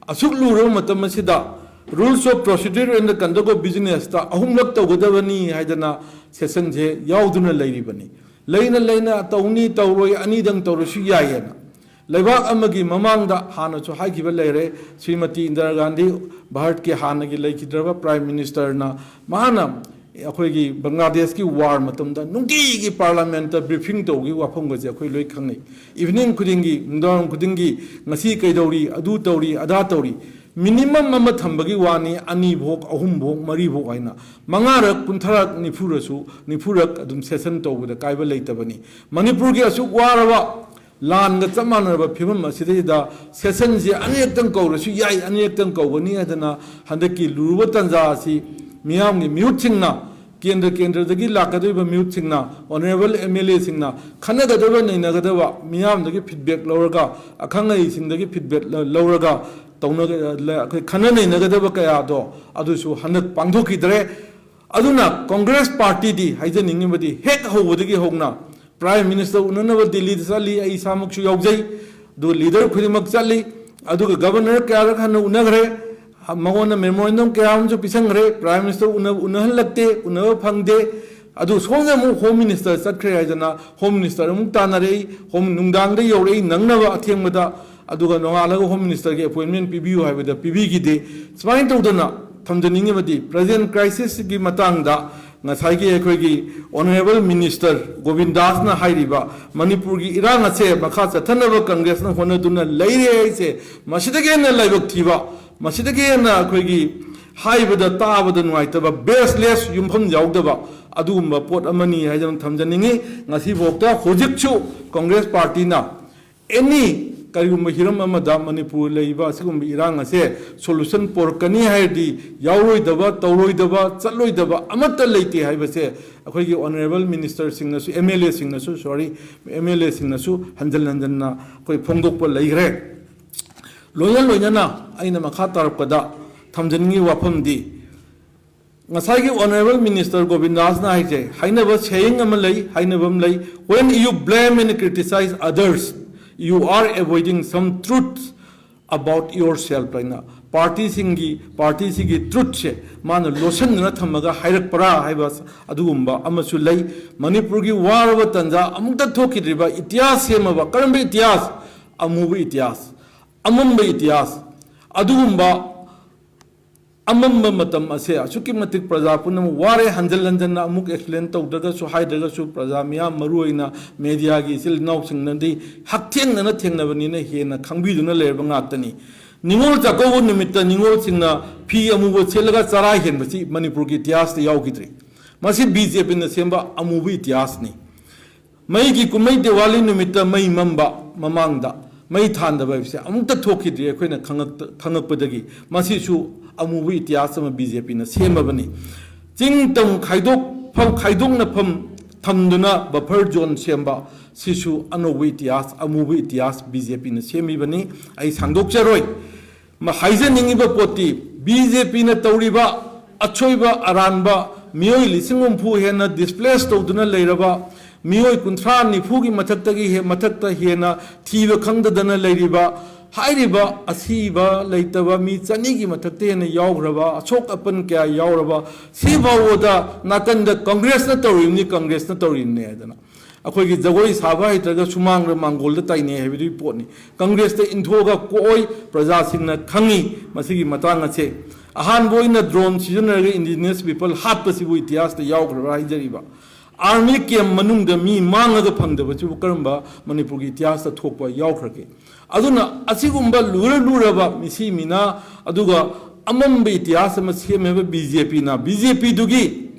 ꯑꯁꯨꯛ ꯂꯨꯔꯕ ꯃꯇꯝ ꯑꯁꯤꯗ Rules of Procedure and the Conduct of Businessꯇ ꯑꯍꯨꯝꯂꯛ ꯇꯧꯒꯗꯕꯅꯤ ꯍꯥꯏꯗꯅ ꯁꯦꯁꯟꯁꯦ ꯌꯥꯎꯗꯨꯅ ꯂꯩꯔꯤꯕꯅꯤ꯫ ꯂꯩꯅ ꯂꯩꯅ ꯇꯧꯅꯤ ꯇꯧꯔꯣꯏ ꯑꯅꯤꯗꯪ ꯇꯧꯔꯁꯨ ꯌꯥꯏꯌꯦꯅ ꯂꯩꯕꯥꯛ ꯑꯃꯒꯤ ꯃꯃꯥꯡꯗ ꯍꯥꯟꯅꯁꯨ ꯍꯥꯏꯈꯤꯕ ꯂꯩꯔꯦ꯫ ꯁ꯭ꯔꯤꯃꯇꯤ ꯏꯟꯗꯤꯔꯥ ꯒꯥꯟꯙꯤ, ꯚꯥꯔꯠꯀꯤ ꯍꯥꯟꯅꯒꯤ ꯂꯩꯈꯤꯗ꯭ꯔꯕ ꯄ꯭ꯔꯥꯏꯝ ꯃꯤꯅꯤꯁꯇꯔꯅ, ꯃꯍꯥꯛꯅ ꯑꯩꯈꯣꯏꯒꯤ ꯕꯪꯒ꯭ꯂꯥꯗꯦꯁꯀꯤ ꯋꯥꯔ ꯃꯇꯝꯗ ꯅꯨꯡꯇꯤꯒꯤ ꯄꯥꯔꯂꯥꯃꯦꯟꯠꯇ ꯕ꯭ꯔꯤꯐꯤꯡ ꯇꯧꯕꯒꯤ ꯋꯥꯐꯝꯒꯁꯦ ꯑꯩꯈꯣꯏ ꯂꯣꯏ ꯈꯪꯅꯩ꯫ ꯏꯚꯤꯅꯤꯡ ꯈꯨꯗꯤꯡꯒꯤ, ꯅꯨꯡꯗꯥꯡ ꯈꯨꯗꯤꯡꯒꯤ, ꯉꯁꯤ ꯀꯩꯗꯧꯔꯤ, ꯑꯗꯨ ꯇꯧꯔꯤ, ꯑꯗꯥ ꯇꯧꯔꯤ, ꯃꯤꯅꯤꯃꯝ ꯑꯃ ꯊꯝꯕꯒꯤ ꯋꯥꯅꯤ, ꯑꯅꯤ ꯐꯥꯎ, ꯑꯍꯨꯝ ꯐꯥꯎ, ꯃꯔꯤ ꯐꯥꯎ ꯍꯥꯏꯅ꯫ ꯃꯉꯥꯔꯛ, ꯀꯨꯟꯊ꯭ꯔꯥꯔꯛ, ꯅꯤꯐꯨꯔꯁꯨ, ꯅꯤꯐꯨꯔꯛ ꯑꯗꯨꯝ ꯁꯦꯁꯟ ꯇꯧꯕꯗ ꯀꯥꯏꯕ ꯂꯩꯇꯕꯅꯤ꯫ ꯃꯅꯤꯄꯨꯔꯒꯤ ꯑꯁꯨꯛ ꯋꯥꯔꯕ, ꯂꯥꯟꯒ ꯆꯞ ꯃꯥꯟꯅꯔꯕ ꯐꯤꯕꯝ ꯑꯁꯤꯗꯩꯗ ꯁꯦꯁꯟꯁꯤ ꯑꯅꯤꯔꯛꯇꯪ ꯀꯧꯔꯁꯨ ꯌꯥꯏ, ꯑꯅꯤꯔꯛꯇꯪ ꯀꯧꯒꯅꯤ ꯍꯥꯏꯗꯅ ꯍꯟꯗꯛꯀꯤ ꯂꯨꯔꯨꯕ ꯇꯥꯟꯖꯥ ꯑꯁꯤ ꯃꯤꯌꯥꯝꯒꯤ ꯃꯤꯍꯨꯠꯁꯤꯡꯅ, ꯀꯦꯟꯗ꯭ꯔ ꯀꯦꯟꯗ꯭ꯔꯗꯒꯤ ꯂꯥꯛꯀꯗꯧꯔꯤꯕ ꯃꯤꯍꯨꯠꯁꯤꯡꯅ, ꯑꯣꯅꯔꯦꯕꯜ ꯑꯦꯝ ꯑꯦꯜ ꯑꯦꯁꯤꯡꯅ ꯈꯟꯅꯒꯗꯕ ꯅꯩꯅꯒꯗꯕ ꯃꯤꯌꯥꯝꯗꯒꯤ ꯐꯤꯗꯕꯦꯛ ꯂꯧꯔꯒ, ꯑꯈꯪ ꯑꯍꯩꯁꯤꯡꯗꯒꯤ ꯐꯤꯗꯕꯦꯛ ꯂ-, ꯂꯧꯔꯒ ꯇꯧꯅ-, ꯑꯩꯈꯣꯏ ꯈꯟꯅ ꯅꯩꯅꯒꯗꯕ ꯀꯌꯥꯗꯣ ꯑꯗꯨꯁꯨ ꯍꯟꯗꯛ ꯄꯥꯡꯊꯣꯛꯈꯤꯗ꯭ꯔꯦ꯫ ꯑꯗꯨꯅ ꯀꯣꯡꯒ꯭ꯔꯦꯁ ꯄꯥꯔꯇꯤꯗꯤ ꯍꯥꯏꯖꯅꯤꯡꯉꯤꯕꯗꯤ ꯍꯦꯛ ꯍꯧꯕꯗꯒꯤ ꯍꯧꯅ ꯄ꯭ꯔꯥꯏꯝ ꯃꯤꯅꯤꯁꯇꯔ ꯎꯅꯅꯕ ꯗꯤꯜꯂꯤꯗ ꯆꯠꯂꯤ, ꯑꯩ ꯏꯁꯥꯃꯛꯁꯨ ꯌꯥꯎꯖꯩ꯫ ꯑꯗꯨꯒ ꯂꯤꯗꯔ ꯈꯨꯗꯤꯡꯃꯛ ꯆꯠꯂꯤ꯫ ꯑꯗꯨꯒ ꯒꯕꯔꯅꯔ ꯀꯌꯥꯔꯛ ꯍꯟꯅ ꯎꯅꯈ꯭ꯔꯦ꯫ ꯃꯉꯣꯟꯗ ꯃꯦꯃꯣꯔꯦꯟꯗꯝ ꯀꯌꯥ ꯑꯃꯁꯨ ꯄꯤꯁꯟꯈ꯭ꯔꯦ꯫ ꯄ꯭ꯔꯥꯏꯝ ꯃꯤꯅꯤꯁꯇꯔ ꯎꯅ-, ꯎꯅꯍꯜꯂꯛꯇꯦ, ꯎꯅꯕ ꯐꯪꯗꯦ꯫ ꯑꯗꯨ ꯁꯣꯝꯗ ꯑꯃꯨꯛ ꯍꯣꯝ ꯃꯤꯅꯤꯁꯇꯔ ꯆꯠꯈ꯭ꯔꯦ ꯍꯥꯏꯗꯅ ꯍꯣꯝ ꯃꯤꯅꯤꯁꯇꯔ ꯑꯃꯨꯛ ꯇꯥꯟꯅꯔꯛꯏ꯫ ꯍꯣꯝ, ꯅꯨꯡꯗꯥꯡꯗ ꯌꯧꯔꯛꯏ ꯅꯪꯅꯕ ꯑꯊꯦꯡꯕꯗ꯫ ꯑꯗꯨꯒ ꯅꯣꯡꯉꯥꯜꯂꯒ ꯍꯣꯝ ꯃꯤꯅꯤꯁꯇꯔꯒꯤ ꯑꯦꯄꯣꯏꯟꯃꯦꯟ ꯄꯤꯕꯤꯌꯨ ꯍꯥꯏꯕꯗ ꯄꯤꯕꯤꯈꯤꯗꯦ꯫ ꯁꯨꯃꯥꯏꯅ ꯇꯧꯗꯅ ꯊꯝꯖꯅꯤꯡꯉꯤꯕꯗꯤ ꯄ꯭ꯔꯖꯦꯟ ꯀ꯭ꯔꯥꯏꯁꯤꯁꯀꯤ ꯃꯇꯥꯡꯗ ꯉꯁꯥꯏꯒꯤ ꯑꯩꯈꯣꯏꯒꯤ ꯑꯣꯅꯔꯦꯕꯜ ꯃꯤꯅꯤꯁꯇꯔ ꯒꯣꯕꯤꯟꯗꯥꯁꯅ ꯍꯥꯏꯔꯤꯕ ꯃꯅꯤꯄꯨꯔꯒꯤ ꯏꯔꯥꯡ ꯑꯁꯦ ꯃꯈꯥ ꯆꯠꯊꯅꯕ ꯀꯪꯒ꯭ꯔꯦꯁꯅ ꯍꯣꯠꯅꯗꯨꯅ ꯂꯩꯔꯦ ꯍꯥꯏꯁꯦ, ꯃꯁꯤꯗꯒꯤ ꯍꯦꯟꯅ ꯂꯥꯏꯕꯛ ꯊꯤꯕ, ꯃꯁꯤꯗꯒꯤ ꯍꯦꯟꯅ ꯑꯩꯈꯣꯏꯒꯤ ꯍꯥꯏꯕꯗ ꯇꯥꯕꯗ ꯅꯨꯡꯉꯥꯏꯇꯕ, ꯕꯦꯁꯂꯦꯁ, ꯌꯨꯝꯐꯝ ꯌꯥꯎꯗꯕ, ꯑꯗꯨꯒꯨꯝꯕ ꯄꯣꯠ ꯑꯃꯅꯤ ꯍꯥꯏꯗꯅ ꯊꯝꯖꯅꯤꯡꯉꯤ꯫ ꯉꯁꯤꯐꯥꯎꯗ ꯍꯧꯖꯤꯛꯁꯨ ꯀꯣꯡꯒ꯭ꯔꯦꯁ ꯄꯥꯔꯇꯤꯅ ꯑꯦꯅꯤ ꯀꯔꯤꯒꯨꯝꯕ ꯍꯤꯔꯝ ꯑꯃꯗ ꯃꯅꯤꯄꯨꯔ ꯂꯩꯔꯤꯕ ꯑꯁꯤꯒꯨꯝꯕ ꯏꯔꯥꯡ ꯑꯁꯦ ꯁꯣꯂꯨꯁꯟ ꯄꯣꯔꯛꯀꯅꯤ ꯍꯥꯏꯔꯗꯤ ꯌꯥꯎꯔꯣꯏꯗꯕ, ꯇꯧꯔꯣꯏꯗꯕ, ꯆꯠꯂꯣꯏꯗꯕ ꯑꯃꯠꯇ ꯂꯩꯇꯦ ꯍꯥꯏꯕꯁꯦ ꯑꯩꯈꯣꯏꯒꯤ ꯑꯣꯅꯔꯦꯕꯜ ꯃꯤꯅꯤꯁꯇꯔꯁꯤꯡꯅꯁꯨ, ꯑꯦꯝ ꯑꯦꯜ ꯑꯦꯁꯤꯡꯅꯁꯨ, ꯁꯣꯔꯤ, ꯑꯦꯝ ꯑꯦꯜ ꯑꯦꯁꯤꯡꯅꯁꯨ ꯍꯟꯖꯤꯟ ꯍꯟꯖꯤꯟꯅ ꯑꯩꯈꯣꯏ ꯐꯣꯡꯗꯣꯛꯄ ꯂꯩꯈ꯭ꯔꯦ꯫ ꯂꯣꯏꯅ ꯂꯣꯏꯅꯅ ꯑꯩꯅ ꯃꯈꯥ ꯇꯥꯔꯛꯄꯗ ꯊꯝꯖꯅꯤꯡꯉꯤ ꯋꯥꯐꯝꯗꯤ, ꯉꯁꯥꯏꯒꯤ ꯑꯣꯅꯔꯦꯕꯜ ꯃꯤꯅꯤꯁꯇꯔ ꯒꯣꯕꯤꯟꯗꯥꯁꯅ ꯍꯥꯏꯁꯦ, ꯍꯥꯏꯅꯕ ꯁꯦꯌꯤꯡ ꯑꯃ ꯂꯩ, ꯍꯥꯏꯅꯕ ꯑꯃ ꯂꯩ, "When you blame and criticize others, you are avoiding some truth about yourself" ꯍꯥꯏꯅ꯫ ꯄꯥꯔꯇꯤꯁꯤꯡꯒꯤ, ꯄꯥꯔꯇꯤꯁꯤꯒꯤ ꯇ꯭ꯔꯨꯠꯁꯦ ꯃꯥꯅ ꯂꯣꯠꯁꯤꯟꯗꯨꯅ ꯊꯝꯃꯒ ꯍꯥꯏꯔꯛꯄ꯭ꯔꯥ ꯍꯥꯏꯕ ꯑꯗꯨꯒꯨꯝꯕ ꯑꯃꯁꯨ ꯂꯩ꯫ ꯃꯅꯤꯄꯨꯔꯒꯤ ꯋꯥꯔꯕ ꯇꯥꯟꯖꯥ ꯑꯃꯨꯛꯇ ꯊꯣꯛꯈꯤꯗ꯭ꯔꯤꯕ, ꯏꯇꯤꯍꯥꯁ ꯁꯦꯝꯃꯕ, ꯀꯔꯝꯕ ꯏꯇꯤꯍꯥꯁ? ꯑꯃꯨꯕ ꯏꯇꯤꯍꯥꯁ, ꯑꯃꯝꯕ ꯏꯇꯤꯍꯥꯁ꯫ ꯑꯗꯨꯒꯨꯝꯕ ꯑꯃꯝꯕ ꯃꯇꯝ ꯑꯁꯦ ꯑꯁꯨꯛꯀꯤ ꯃꯇꯤꯛ ꯄ꯭ꯔꯖꯥ ꯄꯨꯝꯅꯃꯛ ꯋꯥꯔꯦ꯫ ꯍꯟꯖꯤꯟ ꯍꯟꯖꯤꯟꯅ ꯑꯃꯨꯛ ꯑꯦꯛꯁꯄ꯭ꯂꯦꯟ ꯇꯧꯗ꯭ꯔꯒꯁꯨ, ꯍꯥꯏꯗ꯭ꯔꯒꯁꯨ, ꯄ꯭ꯔꯖꯥ ꯃꯤꯌꯥꯝ, ꯃꯔꯨꯑꯣꯏꯅ ꯃꯦꯗꯤꯌꯥꯒꯤ ꯏꯆꯤꯜ ꯏꯅꯥꯎꯁꯤꯡꯅꯗꯤ ꯍꯛꯊꯦꯡꯅꯅ ꯊꯦꯡꯅꯕꯅꯤꯅ ꯍꯦꯟꯅ ꯈꯪꯕꯤꯗꯨꯅ ꯂꯩꯔꯕ ꯉꯥꯛꯇꯅꯤ꯫ ꯅꯤꯉꯣꯜ ꯆꯥꯛꯀꯧꯕ ꯅꯨꯃꯤꯠꯇ ꯅꯤꯉꯣꯜꯁꯤꯡꯅ ꯐꯤ ꯑꯃꯨꯕ ꯁꯦꯠꯂꯒ ꯆꯔꯥ ꯍꯦꯟꯕꯁꯤ ꯃꯅꯤꯄꯨꯔꯒꯤ ꯏꯇꯤꯍꯥꯁꯇ ꯌꯥꯎꯈꯤꯗ꯭ꯔꯤ꯫ ꯃꯁꯤ ꯕꯤ ꯖꯦ ꯄꯤꯅ ꯁꯦꯝꯕ ꯑꯃꯨꯕ ꯏꯇꯤꯍꯥꯁꯅꯤ꯫ ꯃꯩꯒꯤ ꯀꯨꯝꯍꯩ ꯗꯤꯋꯥꯂꯤ ꯅꯨꯃꯤꯠꯇ ꯃꯩ ꯃꯝꯕ, ꯃꯃꯥꯡꯗ ꯃꯩ ꯊꯥꯟꯗꯕ ꯍꯥꯏꯕꯁꯦ ꯑꯃꯨꯛꯇ ꯊꯣꯛꯈꯤꯗ꯭ꯔꯤ ꯑꯩꯈꯣꯏꯅ ꯈꯪꯉꯛꯇ-, ꯈꯪꯉꯛꯄꯗꯒꯤ꯫ ꯃꯁꯤꯁꯨ ꯑꯃꯨꯕ ꯏꯇꯤꯍꯥꯁ ꯑꯃ ꯕꯤ ꯖꯦ ꯄꯤꯅ ꯁꯦꯝꯃꯕꯅꯤ꯫ ꯆꯤꯡ ꯇꯝ ꯈꯥꯏꯗꯣꯛ-, ꯐꯝ-, ꯈꯥꯏꯗꯣꯛꯅꯐꯝ ꯊꯝꯗꯨꯅ ꯕꯐꯔ ꯖꯣꯟ ꯁꯦꯝꯕ, ꯁꯤꯁꯨ ꯑꯅꯧꯕ ꯏꯇꯤꯍꯥꯁ, ꯑꯃꯨꯕ ꯏꯇꯤꯍꯥꯁ ꯕꯤ ꯖꯦ ꯄꯤꯅ ꯁꯦꯝꯃꯤꯕꯅꯤ꯫ ꯑꯩ ꯁꯥꯡꯗꯣꯛꯆꯔꯣꯏ꯫ ꯃ-, ꯍꯥꯏꯖꯅꯤꯡꯉꯤꯕ ꯄꯣꯠꯇꯤ, ꯕꯤ ꯖꯦ ꯄꯤꯅ ꯇꯧꯔꯤꯕ ꯑꯁꯣꯏꯕ ꯑꯔꯥꯟꯕ, ꯃꯤꯑꯣꯏ ꯂꯤꯁꯤꯡ ꯍꯨꯝꯐꯨ ꯍꯦꯟꯅ ꯗꯤꯁꯄ꯭ꯂꯦꯁ ꯇꯧꯗꯨꯅ ꯂꯩꯔꯕ, ꯃꯤꯑꯣꯏ ꯀꯨꯟꯊ꯭ꯔꯥ ꯅꯤꯐꯨꯒꯤ ꯃꯊꯛꯇꯒꯤ ꯍꯦ-, ꯃꯊꯛꯇ ꯍꯦꯟꯅ ꯊꯤꯕ ꯈꯪꯗꯗꯅ ꯂꯩꯔꯤꯕ, ꯍꯥꯏꯔꯤꯕ ꯑꯁꯤꯕ ꯂꯩꯇꯕ ꯃꯤ ꯆꯅꯤꯒꯤ ꯃꯊꯛꯇ ꯍꯦꯟꯅ ꯌꯥꯎꯈ꯭ꯔꯕ, ꯑꯁꯣꯛ ꯑꯄꯟ ꯀꯌꯥ ꯌꯥꯎꯔꯕ, ꯁꯤ ꯐꯥꯎꯕꯗ ꯅꯥꯀꯟꯗ ꯀꯪꯒ꯭ꯔꯦꯁꯅ ꯇꯧꯔꯤꯕꯅꯤ, ꯀꯪꯒ꯭ꯔꯦꯁꯅ ꯇꯧꯔꯤꯕꯅꯤ ꯍꯥꯏꯗꯅ꯫ ꯑꯩꯈꯣꯏꯒꯤ ꯖꯒꯣꯏ ꯁꯥꯕ ꯍꯩꯇ꯭ꯔꯒ ꯁꯨꯃꯥꯡꯗ ꯃꯥꯡꯒꯣꯜꯗ ꯇꯥꯏꯅꯩ ꯍꯥꯏꯕꯗꯨꯒꯤ ꯄꯣꯠꯅꯤ꯫ ꯀꯪꯒ꯭ꯔꯦꯁꯇ ꯏꯟꯊꯣꯛꯑꯒ ꯀꯣꯛꯑꯣꯏ, ꯄ꯭ꯔꯖꯥꯁꯤꯡꯅ ꯈꯪꯉꯤ ꯃꯁꯤꯒꯤ ꯃꯇꯥꯡ ꯑꯁꯦ꯫ ꯑꯍꯥꯟꯕ ꯑꯣꯏꯅ ꯗ꯭ꯔꯣꯟ ꯁꯤꯖꯤꯟꯅꯔꯒ ꯏꯟꯗꯤꯖꯤꯅꯁ ꯄꯤꯄꯜ ꯍꯥꯠꯄꯁꯤꯕꯨ ꯏꯇꯤꯍꯥꯁꯇ ꯌꯥꯎꯈ꯭ꯔꯕ꯭ꯔꯥ ꯍꯥꯏꯖꯔꯤꯕ꯫ ꯑꯥꯔꯃꯤ ꯀꯦꯝ ꯃꯅꯨꯡꯗ ꯃꯤ ꯃꯥꯡꯉꯒ ꯐꯪꯗꯕꯁꯤꯕꯨ ꯀꯔꯝꯕ ꯃꯅꯤꯄꯨꯔꯒꯤ ꯏꯇꯤꯍꯥꯁꯇ ꯊꯣꯛꯄ ꯌꯥꯎꯈ꯭ꯔꯒꯦ? ꯑꯗꯨꯅ ꯑꯁꯤꯒꯨꯝꯕ ꯂꯨꯔ ꯂꯨꯔꯕ ꯃꯤꯁꯤ ꯃꯤꯅꯥ, ꯑꯗꯨꯒ ꯑꯃꯝꯕ ꯏꯇꯤꯍꯥꯁ ꯑꯃ ꯁꯦꯝꯃꯦꯕ ꯕꯤ ꯖꯦ ꯄꯤꯅ꯫ ꯕꯤ ꯖꯦ ꯄꯤꯗꯨꯒꯤ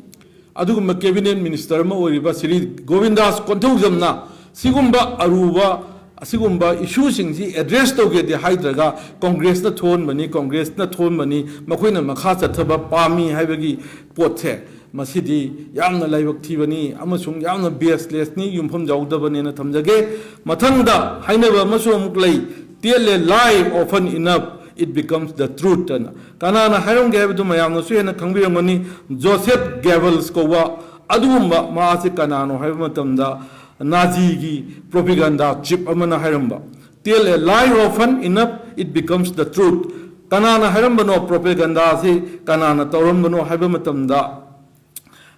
ꯑꯗꯨꯒꯨꯝꯕ cabinet minister ꯑꯃ ꯑꯣꯏꯔꯤꯕ ꯁ꯭ꯔꯤ ꯒꯣꯕꯤꯟꯗꯥꯁ ꯀꯣꯟꯊꯧꯖꯝꯅ ꯁꯤꯒꯨꯝꯕ ꯑꯔꯨꯕ, ꯑꯁꯤꯒꯨꯝꯕ issueꯁꯤꯡꯁꯤ address ꯇꯧꯒꯦꯗꯤ ꯍꯥꯏꯗ꯭ꯔꯒ, ꯀꯣꯡꯒ꯭ꯔꯦꯁꯅ ꯊꯣꯛꯍꯟꯕꯅꯤ, ꯀꯣꯡꯒ꯭ꯔꯦꯁꯅ ꯊꯣꯛꯍꯟꯕꯅꯤ, ꯃꯈꯣꯏꯅ ꯃꯈꯥ ꯆꯠꯊꯕ ꯄꯥꯝꯃꯤ ꯍꯥꯏꯕꯒꯤ ꯄꯣꯠꯁꯦ, ꯃꯁꯤꯗꯤ ꯌꯥꯝꯅ ꯂꯥꯏꯕꯛ ꯊꯤꯕꯅꯤ ꯑꯃꯁꯨꯡ ꯌꯥꯝꯅ baselessꯅꯤ, ꯌꯨꯝꯐꯝ ꯌꯥꯎꯗꯕꯅꯦꯅ ꯊꯝꯖꯒꯦ꯫ ꯃꯊꯪꯗ ꯍꯥꯏꯅꯕ ꯑꯃꯁꯨ ꯑꯃꯨꯛ ꯂꯩ, "Tell a lie often enough, it becomes the truth" ꯍꯥꯏꯅ꯫ ꯀꯅꯥꯅ ꯍꯥꯏꯔꯝꯒꯦ ꯍꯥꯏꯕꯗꯨ ꯃꯌꯥꯝꯅꯁꯨ ꯍꯦꯟꯅ ꯈꯪꯕꯤꯔꯝꯒꯅꯤ꯫ ꯖꯣꯁꯦꯐ ꯒꯦꯕꯜꯁ ꯀꯧꯕ ꯑꯗꯨꯒꯨꯝꯕ ꯃꯍꯥꯛꯁꯦ ꯀꯅꯥꯅꯣ ꯍꯥꯏꯕ ꯃꯇꯝꯗ, ꯅꯥꯖꯤꯒꯤ propaganda chief ꯑꯃꯅ ꯍꯥꯏꯔꯝꯕ, "Tell a lie often enough, it becomes the truth." ꯀꯅꯥꯅ ꯍꯥꯏꯔꯝꯕꯅꯣ, propaganda ꯑꯁꯤ ꯀꯅꯥꯅ ꯇꯧꯔꯝꯕꯅꯣ ꯍꯥꯏꯕ ꯃꯇꯝꯗ,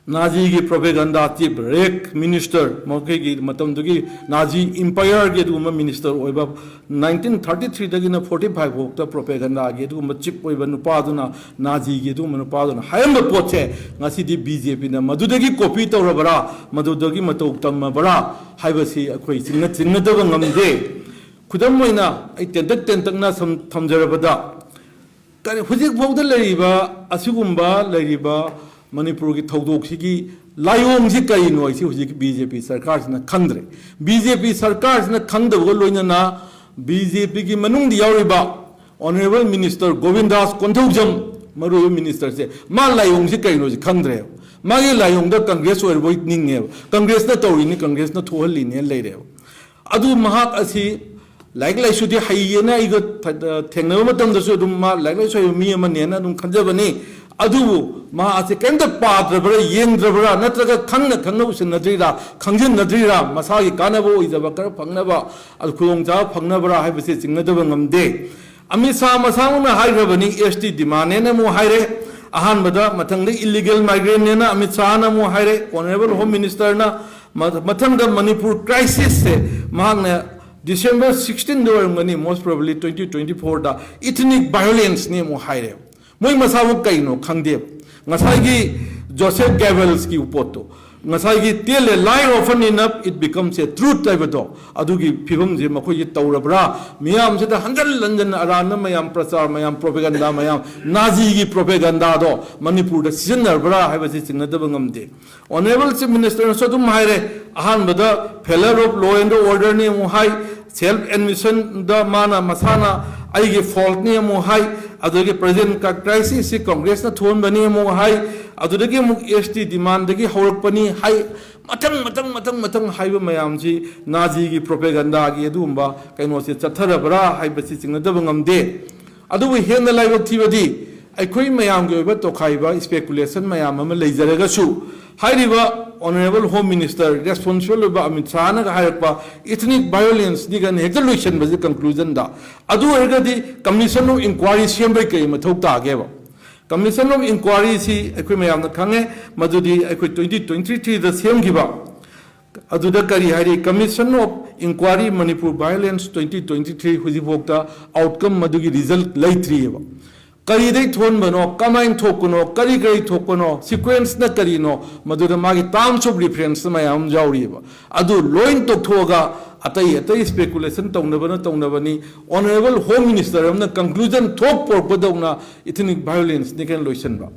ꯅꯥꯖꯤꯒꯤ propaganda chief, ꯔꯦꯒ minister, ꯃꯈꯣꯏꯒꯤ ꯃꯇꯝꯗꯨꯒꯤ ꯅꯥꯖꯤ empireꯒꯤ ꯑꯗꯨꯒꯨꯝꯕ minister ꯑꯣꯏꯕ, nineteen thirty threeꯗꯒꯤꯅ forty five ꯐꯥꯎꯗ propagandꯒꯤ ꯑꯗꯨꯒꯨꯝꯕ chief ꯑꯣꯏꯕ ꯅꯨꯄꯥꯗꯨꯅ, ꯅꯥꯖꯤꯒꯤ ꯑꯗꯨꯒꯨꯝꯕ ꯅꯨꯄꯥꯗꯨꯅ ꯍꯥꯏꯔꯝꯕ ꯄꯣꯠꯁꯦ, ꯉꯁꯤꯗꯤ BJPꯅ ꯃꯗꯨꯗꯒꯤ copy ꯇꯧꯔꯕ꯭ꯔꯥ, ꯃꯗꯨꯗꯒꯤ ꯃꯇꯧ ꯇꯝꯃꯕ꯭ꯔꯥ ꯍꯥꯏꯕꯁꯤ ꯑꯩꯈꯣꯏ ꯆꯤꯡꯅ-, ꯆꯤꯡꯅꯗꯕ ꯉꯝꯗꯦ꯫ ꯈꯨꯗꯝ ꯑꯣꯏꯅ ꯑꯩ ꯇꯦꯟꯇꯛ ꯇꯦꯟꯇꯛꯅ ꯁꯝ-, ꯊꯝꯖꯔꯕꯗ, ꯀꯔꯤ, ꯍꯧꯖꯤꯛ ꯐꯥꯎꯗ ꯂꯩꯔꯤꯕ ꯑꯁꯤꯒꯨꯝꯕ ꯂꯩꯔꯤꯕ ꯃꯅꯤꯄꯨꯔꯒꯤ ꯊꯧꯗꯣꯛꯁꯤꯒꯤ ꯂꯥꯏꯑꯣꯡꯁꯤ ꯀꯔꯤꯅꯣ ꯍꯥꯏꯁꯤ ꯍꯧꯖꯤꯛ BJP ꯁꯔꯀꯥꯔꯁꯤꯅ ꯈꯪꯗ꯭ꯔꯦ꯫ BJP ꯁꯔꯀꯥꯔꯁꯤꯅ ꯈꯪꯗꯕꯒ ꯂꯣꯏꯅꯅ BJPꯒꯤ ꯃꯅꯨꯡꯗ ꯌꯥꯎꯔꯤꯕ Honourable Minister ꯒꯣꯕꯤꯟꯗꯥꯁ ꯀꯣꯟꯊꯧꯖꯝ, ꯃꯔꯨꯑꯣꯏꯕ ministerꯁꯦ, ꯃꯥ ꯂꯥꯏꯑꯣꯡꯁꯤ ꯀꯔꯤꯅꯣꯁꯤ ꯈꯪꯗ꯭ꯔꯦꯕ꯫ ꯃꯥꯒꯤ ꯂꯥꯏꯑꯣꯡꯗ ꯀꯪꯒ꯭ꯔꯦꯁ ꯑꯣꯏꯔꯕꯣꯏ ꯅꯤꯡꯉꯦꯕ꯫ ꯀꯪꯒ꯭ꯔꯦꯁꯅ ꯇꯧꯔꯤꯅꯤ, ꯀꯪꯒ꯭ꯔꯦꯁꯅ ꯊꯣꯛꯍꯜꯂꯤꯅꯦꯅ ꯂꯩꯔꯦꯕ꯫ ꯑꯗꯨ ꯃꯍꯥꯛ ꯑꯁꯤ ꯂꯥꯏꯔꯤꯛ ꯂꯥꯏꯁꯨꯗꯤ ꯍꯩꯌꯦꯅ ꯑꯩꯒ ꯊ-, ꯊꯦꯡꯅꯕ ꯃꯇꯝꯗꯁꯨ ꯑꯗꯨꯝ ꯃꯥ ꯂꯥꯏꯔꯤꯛ ꯂꯥꯏꯁꯨ ꯍꯩꯕ ꯃꯤ ꯑꯃꯅꯦꯅ ꯑꯗꯨꯝ ꯈꯟꯖꯕꯅꯤ꯫ ꯑꯗꯨꯕꯨ ꯃꯍꯥꯛ ꯑꯁꯤ ꯀꯔꯤꯝꯇ ꯄꯥꯗ꯭ꯔꯕ꯭ꯔꯥ, ꯌꯦꯡꯗ꯭ꯔꯕ꯭ꯔꯥ, ꯅꯠꯇ꯭ꯔꯒ ꯈꯪꯅ ꯈꯪꯅ ꯎꯁꯤꯟꯅꯗ꯭ꯔꯤꯔꯥ, ꯈꯪꯖꯤꯟꯅꯗ꯭ꯔꯤꯔꯥ, ꯃꯁꯥꯒꯤ ꯀꯥꯟꯅꯕ ꯑꯣꯏꯖꯕ ꯈꯔ ꯐꯪꯅꯕ, ꯑꯗꯨ ꯈꯨꯗꯣꯡꯆꯥꯕ ꯐꯪꯅꯕ꯭ꯔꯥ ꯍꯥꯏꯕꯁꯤ ꯆꯤꯡꯅꯗꯕ ꯉꯝꯗꯦ꯫ ꯑꯃꯤꯠ ꯁꯥꯍ ꯃꯁꯥꯃꯛꯅ ꯍꯥꯏꯈ꯭ꯔꯕꯅꯤ, ST demandꯅꯦꯅ ꯑꯃꯨꯛ ꯍꯥꯏꯔꯦ꯫ ꯑꯍꯥꯟꯕꯗ, ꯃꯊꯪꯗ illegal migrantꯅꯦꯅ ꯑꯃꯤꯠ ꯁꯥꯍꯅ ꯑꯃꯨꯛ ꯍꯥꯏꯔꯦ, Honourable Home Ministerꯅ꯫ ꯃ-, ꯃꯊꯪꯗ ꯃꯅꯤꯄꯨꯔ crisisꯁꯦ ꯃꯍꯥꯛꯅ December sixteenꯗ ꯑꯣꯏꯔꯝꯒꯅꯤ, most probably twenty twenty fourꯗ, ethnic violenceꯅꯦ ꯑꯃꯨꯛ ꯍꯥꯏꯔꯦꯕ꯫ ꯃꯣꯏ ꯃꯁꯥꯃꯛ ꯀꯩꯅꯣ ꯈꯪꯗꯦꯕ꯫ ꯉꯁꯥꯏꯒꯤ ꯖꯣꯁꯦꯐ ꯒꯦꯕꯜꯁꯀꯤ ꯄꯣꯠꯇꯣ, ꯉꯁꯥꯏꯒꯤ "Tell a lie often enough, it becomes a truth" ꯍꯥꯏꯕꯗꯣ, ꯑꯗꯨꯒꯤ ꯐꯤꯕꯝꯁꯦ ꯃꯈꯣꯏꯒꯤ ꯇꯧꯔꯕ꯭ꯔꯥ? ꯃꯤꯌꯥꯝꯁꯤꯗ ꯍꯟꯖꯜ ꯍꯟꯖꯟꯅ ꯑꯔꯥꯟꯕ ꯃꯌꯥꯝ, ꯄ꯭ꯔꯆꯥꯔ ꯃꯌꯥꯝ, ꯄ꯭ꯔꯣꯄꯦꯒꯟꯗꯥ ꯃꯌꯥꯝ, ꯅꯥꯖꯤꯒꯤ ꯄ꯭ꯔꯣꯄꯦꯒꯟꯗꯥꯗꯣ ꯃꯅꯤꯄꯨꯔꯗ ꯁꯤꯖꯤꯟꯅꯔꯕ꯭ꯔꯥ ꯍꯥꯏꯕꯁꯤ ꯆꯤꯡꯅꯗꯕ ꯉꯝꯗꯦ꯫ Honourable Chief Ministerꯅꯁꯨ ꯑꯗꯨꯝ ꯍꯥꯏꯔꯦ, ꯑꯍꯥꯟꯕꯗ "Failure of law and orderꯅꯤ" ꯑꯃꯨꯛ ꯍꯥꯏ, "Self admissionꯗ ꯃꯥꯅ ꯃꯁꯥꯅ ꯑꯩꯒꯤ faultꯅꯤ" ꯑꯃꯨꯛ ꯍꯥꯏ, ꯑꯗꯨꯗꯒꯤ "Present crisisꯁꯤ Congressꯅ ꯊꯣꯛꯍꯟꯕꯅꯤ" ꯑꯃꯨꯛ ꯍꯥꯏ, ꯑꯗꯨꯗꯒꯤ ꯑꯃꯨꯛ "S T demandꯗꯒꯤ ꯍꯧꯔꯛꯄꯅꯤ" ꯍꯥꯏ꯫ ꯃꯊꯪ ꯃꯊꯪ ꯃꯊꯪ ꯃꯊꯪ ꯍꯥꯏꯕ ꯃꯌꯥꯝꯁꯤ ꯅꯥꯖꯤꯒꯤ ꯄ꯭ꯔꯣꯄꯦꯒꯟꯗꯥꯒꯤ ꯑꯗꯨꯒꯨꯝꯕ ꯀꯩꯅꯣꯁꯦ ꯆꯠꯊꯔꯕ꯭ꯔꯥ ꯍꯥꯏꯕꯁꯤ ꯆꯤꯡꯅꯗꯕ ꯉꯝꯗꯦ꯫ ꯑꯗꯨꯕꯨ ꯍꯦꯟꯅ ꯂꯥꯏꯕꯛ ꯊꯤꯕꯗꯤ, ꯑꯩꯈꯣꯏ ꯃꯌꯥꯝꯒꯤ ꯑꯣꯏꯕ ꯇꯣꯈꯥꯏꯕ speculation ꯃꯌꯥꯝ ꯑꯃ ꯂꯩꯖꯔꯒꯁꯨ, ꯍꯥꯏꯔꯤꯕ Honourable Home Minister, responsible ꯑꯣꯏꯕ ꯑꯃꯤꯠ ꯁꯥꯍꯅꯒ ꯍꯥꯏꯔꯛꯄ "Ethnic violenceꯅꯤ" ꯀꯥꯏꯅ ꯍꯦꯛꯇ ꯂꯣꯏꯁꯤꯟꯕꯁꯦ conclusionꯗ, ꯑꯗꯨ ꯑꯣꯏꯔꯒꯗꯤ Commission of Inquiry ꯁꯦꯝꯕꯩ ꯀꯔꯤ ꯃꯊꯧ ꯇꯥꯒꯦꯕ? Commission of Inquiryꯁꯤ ꯑꯩꯈꯣꯏ ꯃꯌꯥꯝꯅ ꯈꯪꯉꯦ, ꯃꯗꯨꯗꯤ ꯑꯩꯈꯣꯏ twenty twenty threeꯗ ꯁꯦꯝꯈꯤꯕ꯫ ꯑꯗꯨꯗ ꯀꯔꯤ ꯍꯥꯏꯔꯤ? "Commission of Inquiry Manipur Violence twenty twenty three" ꯍꯧꯖꯤꯛꯐꯥꯎꯗ outcome, ꯃꯗꯨꯒꯤ result ꯂꯩꯇ꯭ꯔꯤꯑꯕ꯫ ꯀꯔꯤꯗꯩ ꯊꯣꯟꯕꯅꯣ, ꯀꯃꯥꯏꯅ ꯊꯣꯛꯄꯅꯣ, ꯀꯔꯤ ꯀꯔꯤ ꯊꯣꯛꯄꯅꯣ, sequenceꯅ ꯀꯔꯤꯅꯣ, ꯃꯗꯨꯗ ꯃꯥꯒꯤ terms of reference ꯃꯌꯥꯝ ꯑꯃ ꯌꯥꯎꯔꯤꯑꯕ꯫ ꯑꯗꯨ ꯂꯣꯏ ꯇꯣꯛꯊꯣꯛꯑꯒ, ꯑꯇꯩ ꯑꯇꯩ speculation ꯇꯧꯅꯕꯅ ꯇꯧꯅꯕꯅꯤ, Honourable Home Minister ꯑꯃꯅ conclusion ꯊꯣꯛ ꯄꯣꯔꯛꯄꯗꯧꯅ "Ethnic violenceꯅꯤ" ꯀꯥꯏꯅ ꯂꯣꯏꯁꯤꯟꯕ꯫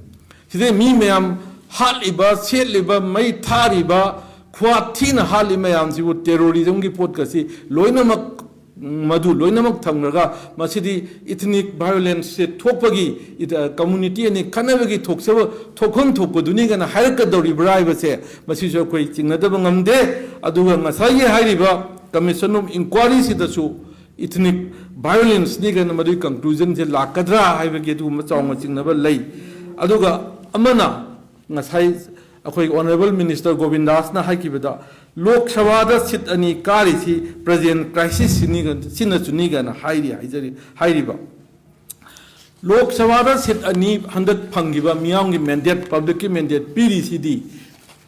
ꯁꯤꯗꯩ ꯃꯤ ꯃꯌꯥꯝ ꯍꯥꯠꯂꯤꯕ, ꯁꯦꯠꯂꯤꯕ, ꯃꯩ ꯊꯥꯔꯤꯕ, ꯈꯨꯍꯥꯠ ꯊꯤꯅ ꯍꯥꯠꯂꯤ ꯃꯌꯥꯝꯁꯤꯕꯨ terrorismꯒꯤ ꯄꯣꯠꯀꯁꯤ ꯂꯣꯏꯅꯃꯛ, ꯃꯗꯨ ꯂꯣꯏꯅꯃꯛ ꯊꯝꯈ꯭ꯔꯒ, ꯃꯁꯤꯗꯤ ethnic violenceꯁꯦ ꯊꯣꯛꯄꯒꯤ, ꯏꯗ-, community ꯑꯅꯤ ꯈꯠꯅꯕꯒꯤ ꯊꯣꯛꯆꯕ, ꯊꯣꯛꯐꯝ ꯊꯣꯛꯄꯗꯨꯅꯤ ꯀꯥꯏꯅ ꯍꯥꯏꯔꯛꯀꯗꯧꯔꯤꯕ꯭ꯔꯥ ꯍꯥꯏꯕꯁꯦ, ꯃꯁꯤꯁꯨ ꯑꯩꯈꯣꯏ ꯆꯤꯡꯅꯗꯕ ꯉꯝꯗꯦ꯫ ꯑꯗꯨꯒ ꯉꯁꯥꯏꯒꯤ ꯍꯥꯏꯔꯤꯕ Commission of Inquiryꯁꯤꯗꯁꯨ "Ethnic violenceꯅꯤ" ꯀꯥꯏꯅ ꯃꯗꯨꯒꯤ conclusionꯁꯦ ꯂꯥꯛꯀꯗ꯭ꯔꯥ ꯍꯥꯏꯕꯒꯤ ꯑꯗꯨꯒꯨꯝꯕ ꯆꯥꯎꯅ ꯆꯤꯡꯅꯕ ꯂꯩ꯫ ꯑꯗꯨꯒ ꯑꯃꯅ, ꯉꯁꯥꯏ ꯑꯩꯈꯣꯏ Honourable Minister ꯒꯣꯕꯤꯟꯗꯥꯁꯅ ꯍꯥꯏꯈꯤꯕꯗ, "ꯂꯣꯛ ꯁꯚꯥꯗ seat ꯑꯅꯤ ꯀꯥꯔꯤꯁꯤ present crisisꯁꯤꯅꯤ, ꯁꯤꯅꯁꯨꯅꯤ" ꯀꯥꯏꯅ ꯍꯥꯏꯔꯤ, ꯍꯥꯏꯖꯔꯤ, ꯍꯥꯏꯔꯤꯕ꯫ ꯂꯣꯛ ꯁꯚꯥꯗ seat ꯑꯅꯤ ꯍꯟꯗꯛ ꯐꯪꯈꯤꯕ, ꯃꯤꯌꯥꯝꯒꯤ mandate, publicꯀꯤ mandate ꯄꯤꯔꯤꯁꯤꯗꯤ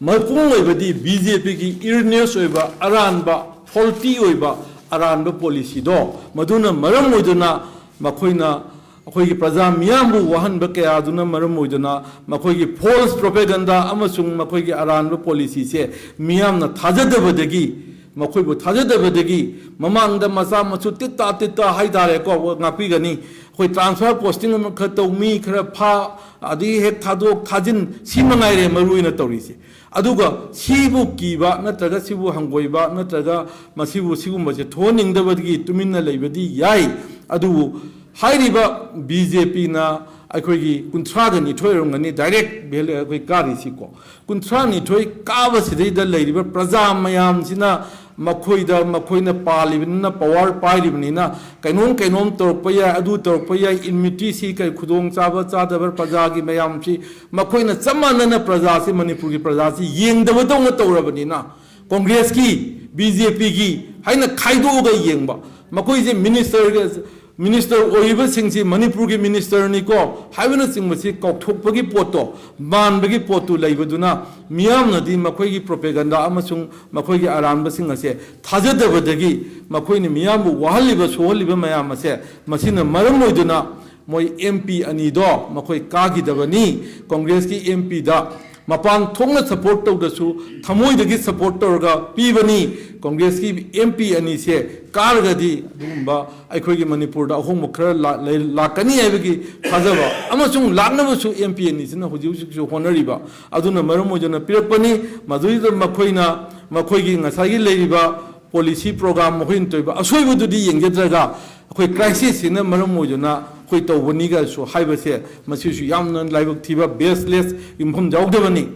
ꯃꯄꯨꯡ ꯑꯣꯏꯕꯗꯤ BJPꯒꯤ erroneous ꯑꯣꯏꯕ, ꯑꯔꯥꯟꯕ, faulty ꯑꯣꯏꯕ, ꯑꯔꯥꯟꯕ policyꯗꯣ, ꯃꯗꯨꯅ ꯃꯔꯝ ꯑꯣꯏꯗꯨꯅ ꯃꯈꯣꯏꯅ ꯑꯩꯈꯣꯏꯒꯤ ꯄ꯭ꯔꯖꯥ ꯃꯤꯌꯥꯝꯕꯨ ꯋꯥꯍꯟꯕ ꯀꯌꯥꯗꯨꯅ ꯃꯔꯝ ꯑꯣꯏꯗꯨꯅ ꯃꯈꯣꯏꯒꯤ false propaganda ꯑꯃꯁꯨꯡ ꯃꯈꯣꯏꯒꯤ ꯑꯔꯥꯟꯕ policyꯁꯦ ꯃꯤꯌꯥꯝꯅ ꯊꯥꯖꯗꯕꯗꯒꯤ, ꯃꯈꯣꯏꯕꯨ ꯊꯥꯖꯗꯕꯗꯒꯤ, ꯃꯃꯥꯡꯗ ꯃꯆꯥ ꯃꯁꯨ ꯇꯤꯠꯇ ꯇꯤꯠꯇ ꯍꯥꯏꯇꯥꯔꯦꯀꯣ, ꯉꯥꯛꯄꯤꯒꯅꯤ, ꯑꯩꯈꯣꯏ transfer posting ꯑꯃꯈꯛ ꯇꯧ, ꯃꯤ ꯈꯔ ꯐꯥ, ꯑꯗꯒꯤ ꯍꯦꯛ ꯊꯥꯗꯣꯛ ꯊꯥꯖꯤꯟ, ꯁꯤ ꯃꯉꯥꯏꯔꯦ ꯃꯔꯨ ꯑꯣꯏꯅ ꯇꯧꯔꯤꯁꯦ꯫ ꯑꯗꯨꯒ ꯁꯤꯕꯨ ꯀꯤꯕ ꯅꯠꯇ꯭ꯔꯒ ꯁꯤꯕꯨ ꯍꯪꯒꯣꯏꯕ ꯅꯠꯇ꯭ꯔꯒ ꯃꯁꯤꯕꯨ ꯁꯤꯒꯨꯝꯕꯁꯦ ꯊꯣꯛꯍꯟꯅꯤꯡꯗꯕꯗꯒꯤ ꯇꯨꯃꯤꯟꯅ ꯂꯩꯕꯗꯤ ꯌꯥꯏ꯫ ꯑꯗꯨꯕꯨ ꯍꯥꯏꯔꯤꯕ BJPꯅ ꯑꯩꯈꯣꯏꯒꯤ ꯀꯨꯟꯊ꯭ꯔꯥꯒ ꯅꯤꯊꯣꯏ ꯑꯣꯏꯔꯝꯒꯅꯤ direct ꯚꯦꯜ-, ꯑꯩꯈꯣꯏ ꯀꯥꯔꯤꯁꯤꯀꯣ꯫ ꯀꯨꯟꯊ꯭ꯔꯥ ꯅꯤꯊꯣꯏ ꯀꯥꯕꯁꯤꯗꯩꯗ ꯂꯩꯔꯤꯕ ꯄ꯭ꯔꯖꯥ ꯃꯌꯥꯝꯁꯤꯅ ꯃꯈꯣꯏꯗ, ꯃꯈꯣꯏꯅ ꯄꯥꯜꯂꯤꯕꯅꯤꯅ, power ꯄꯥꯏꯔꯤꯕꯅꯤꯅ, ꯀꯩꯅꯣꯝ ꯀꯩꯅꯣꯝ ꯇꯧꯔꯛꯄ ꯌꯥꯏ, ꯑꯗꯨ ꯇꯧꯔꯛꯄ ꯌꯥꯏ, immunity ꯁꯤ ꯀꯔꯤ ꯈꯨꯗꯣꯡꯆꯥꯕ ꯆꯥꯗꯕ ꯄ꯭ꯔꯖꯥꯒꯤ ꯃꯌꯥꯝꯁꯤ ꯃꯈꯣꯏꯅ ꯆꯞ ꯃꯥꯟꯅꯅ ꯄ꯭ꯔꯖꯥꯁꯤ, ꯃꯅꯤꯄꯨꯔꯒꯤ ꯄ꯭ꯔꯖꯥꯁꯤ ꯌꯦꯡꯗꯕꯗꯧꯅ ꯇꯧꯔꯕꯅꯤꯅ, ꯀꯣꯡꯒ꯭ꯔꯦꯁꯀꯤ, BJPꯒꯤ ꯍꯥꯏꯅ ꯈꯥꯏꯗꯣꯛꯑꯒ ꯌꯦꯡꯕ, ꯃꯈꯣꯏꯁꯦ ministerꯒ, minister ꯑꯣꯏꯔꯤꯕꯁꯤꯡꯁꯤ ꯃꯅꯤꯄꯨꯔꯒꯤ ministerꯅꯤꯀꯣ ꯍꯥꯏꯕꯅꯆꯤꯡꯕꯁꯤ ꯀꯥꯎꯊꯣꯛꯄꯒꯤ ꯄꯣꯠꯇꯣ, ꯃꯥꯟꯕꯒꯤ ꯄꯣꯠꯇꯨ ꯂꯩꯕꯗꯨꯅ ꯃꯤꯌꯥꯝꯅꯗꯤ ꯃꯈꯣꯏꯒꯤ propaganda ꯑꯃꯁꯨꯡ ꯃꯈꯣꯏꯒꯤ ꯑꯔꯥꯟꯕꯁꯤꯡ ꯑꯁꯦ ꯊꯥꯖꯗꯕꯗꯒꯤ ꯃꯈꯣꯏꯅ ꯃꯤꯌꯥꯝꯕꯨ ꯋꯥꯍꯜꯂꯤꯕ, ꯁꯣꯛꯍꯜꯂꯤꯕ ꯃꯌꯥꯝ ꯑꯁꯦ, ꯃꯁꯤꯅ ꯃꯔꯝ ꯑꯣꯏꯗꯨꯅ ꯃꯣꯏ MP ꯑꯅꯤꯗꯣ ꯃꯈꯣꯏ ꯀꯥꯈꯤꯗꯕꯅꯤ꯫ ꯀꯣꯡꯒ꯭ꯔꯦꯁꯀꯤ MPꯗ ꯃꯄꯥꯟ ꯊꯣꯛꯅ support ꯇꯧꯗ꯭ꯔꯁꯨ ꯊꯃꯣꯏꯗꯒꯤ support ꯇꯧꯔꯒ ꯄꯤꯕꯅꯤ꯫ ꯀꯣꯡꯒ꯭ꯔꯦꯁꯀꯤ MP ꯑꯅꯤꯁꯦ ꯀꯥꯔꯒꯗꯤ ꯑꯗꯨꯒꯨꯝꯕ ꯑꯩꯈꯣꯏꯒꯤ ꯃꯅꯤꯄꯨꯔꯗ ꯑꯍꯣꯡꯕ ꯈꯔ ꯂꯥ-, ꯂꯩ-, ꯂꯥꯛꯀꯅꯤ ꯍꯥꯏꯕꯒꯤ ꯊꯥꯖꯕ ꯑꯃꯁꯨꯡ ꯂꯥꯛꯅꯕꯁꯨ MP ꯑꯅꯤꯁꯤꯅ ꯍꯧꯖꯤꯛ ꯍꯧꯖꯤꯛꯁꯨ ꯍꯣꯠꯅꯔꯤꯕ ꯑꯗꯨꯅ ꯃꯔꯝ ꯑꯣꯏꯗꯨꯅ ꯄꯤꯔꯛꯄꯅꯤ꯫ ꯃꯗꯨꯗ ꯃꯈꯣꯏꯅ, ꯃꯈꯣꯏꯒꯤ ꯉꯁꯥꯏꯒꯤ ꯂꯩꯔꯤꯕ policy program ꯃꯈꯣꯏꯅ ꯇꯧꯔꯤꯕ ꯑꯁꯣꯏꯕꯗꯨꯗꯤ ꯌꯦꯡꯖꯗ꯭ꯔꯒ ꯑꯩꯈꯣꯏ crisisꯁꯤꯅ ꯃꯔꯝ ꯑꯣꯏꯗꯨꯅ ꯑꯩꯈꯣꯏ ꯇꯧꯕꯅꯤꯒꯁꯨ ꯍꯥꯏꯕꯁꯦ ꯃꯁꯤꯁꯨ ꯌꯥꯝꯅ ꯂꯥꯏꯕꯛ ꯊꯤꯕ, baseless, ꯌꯨꯝꯐꯝ ꯌꯥꯎꯗꯕꯅꯤ꯫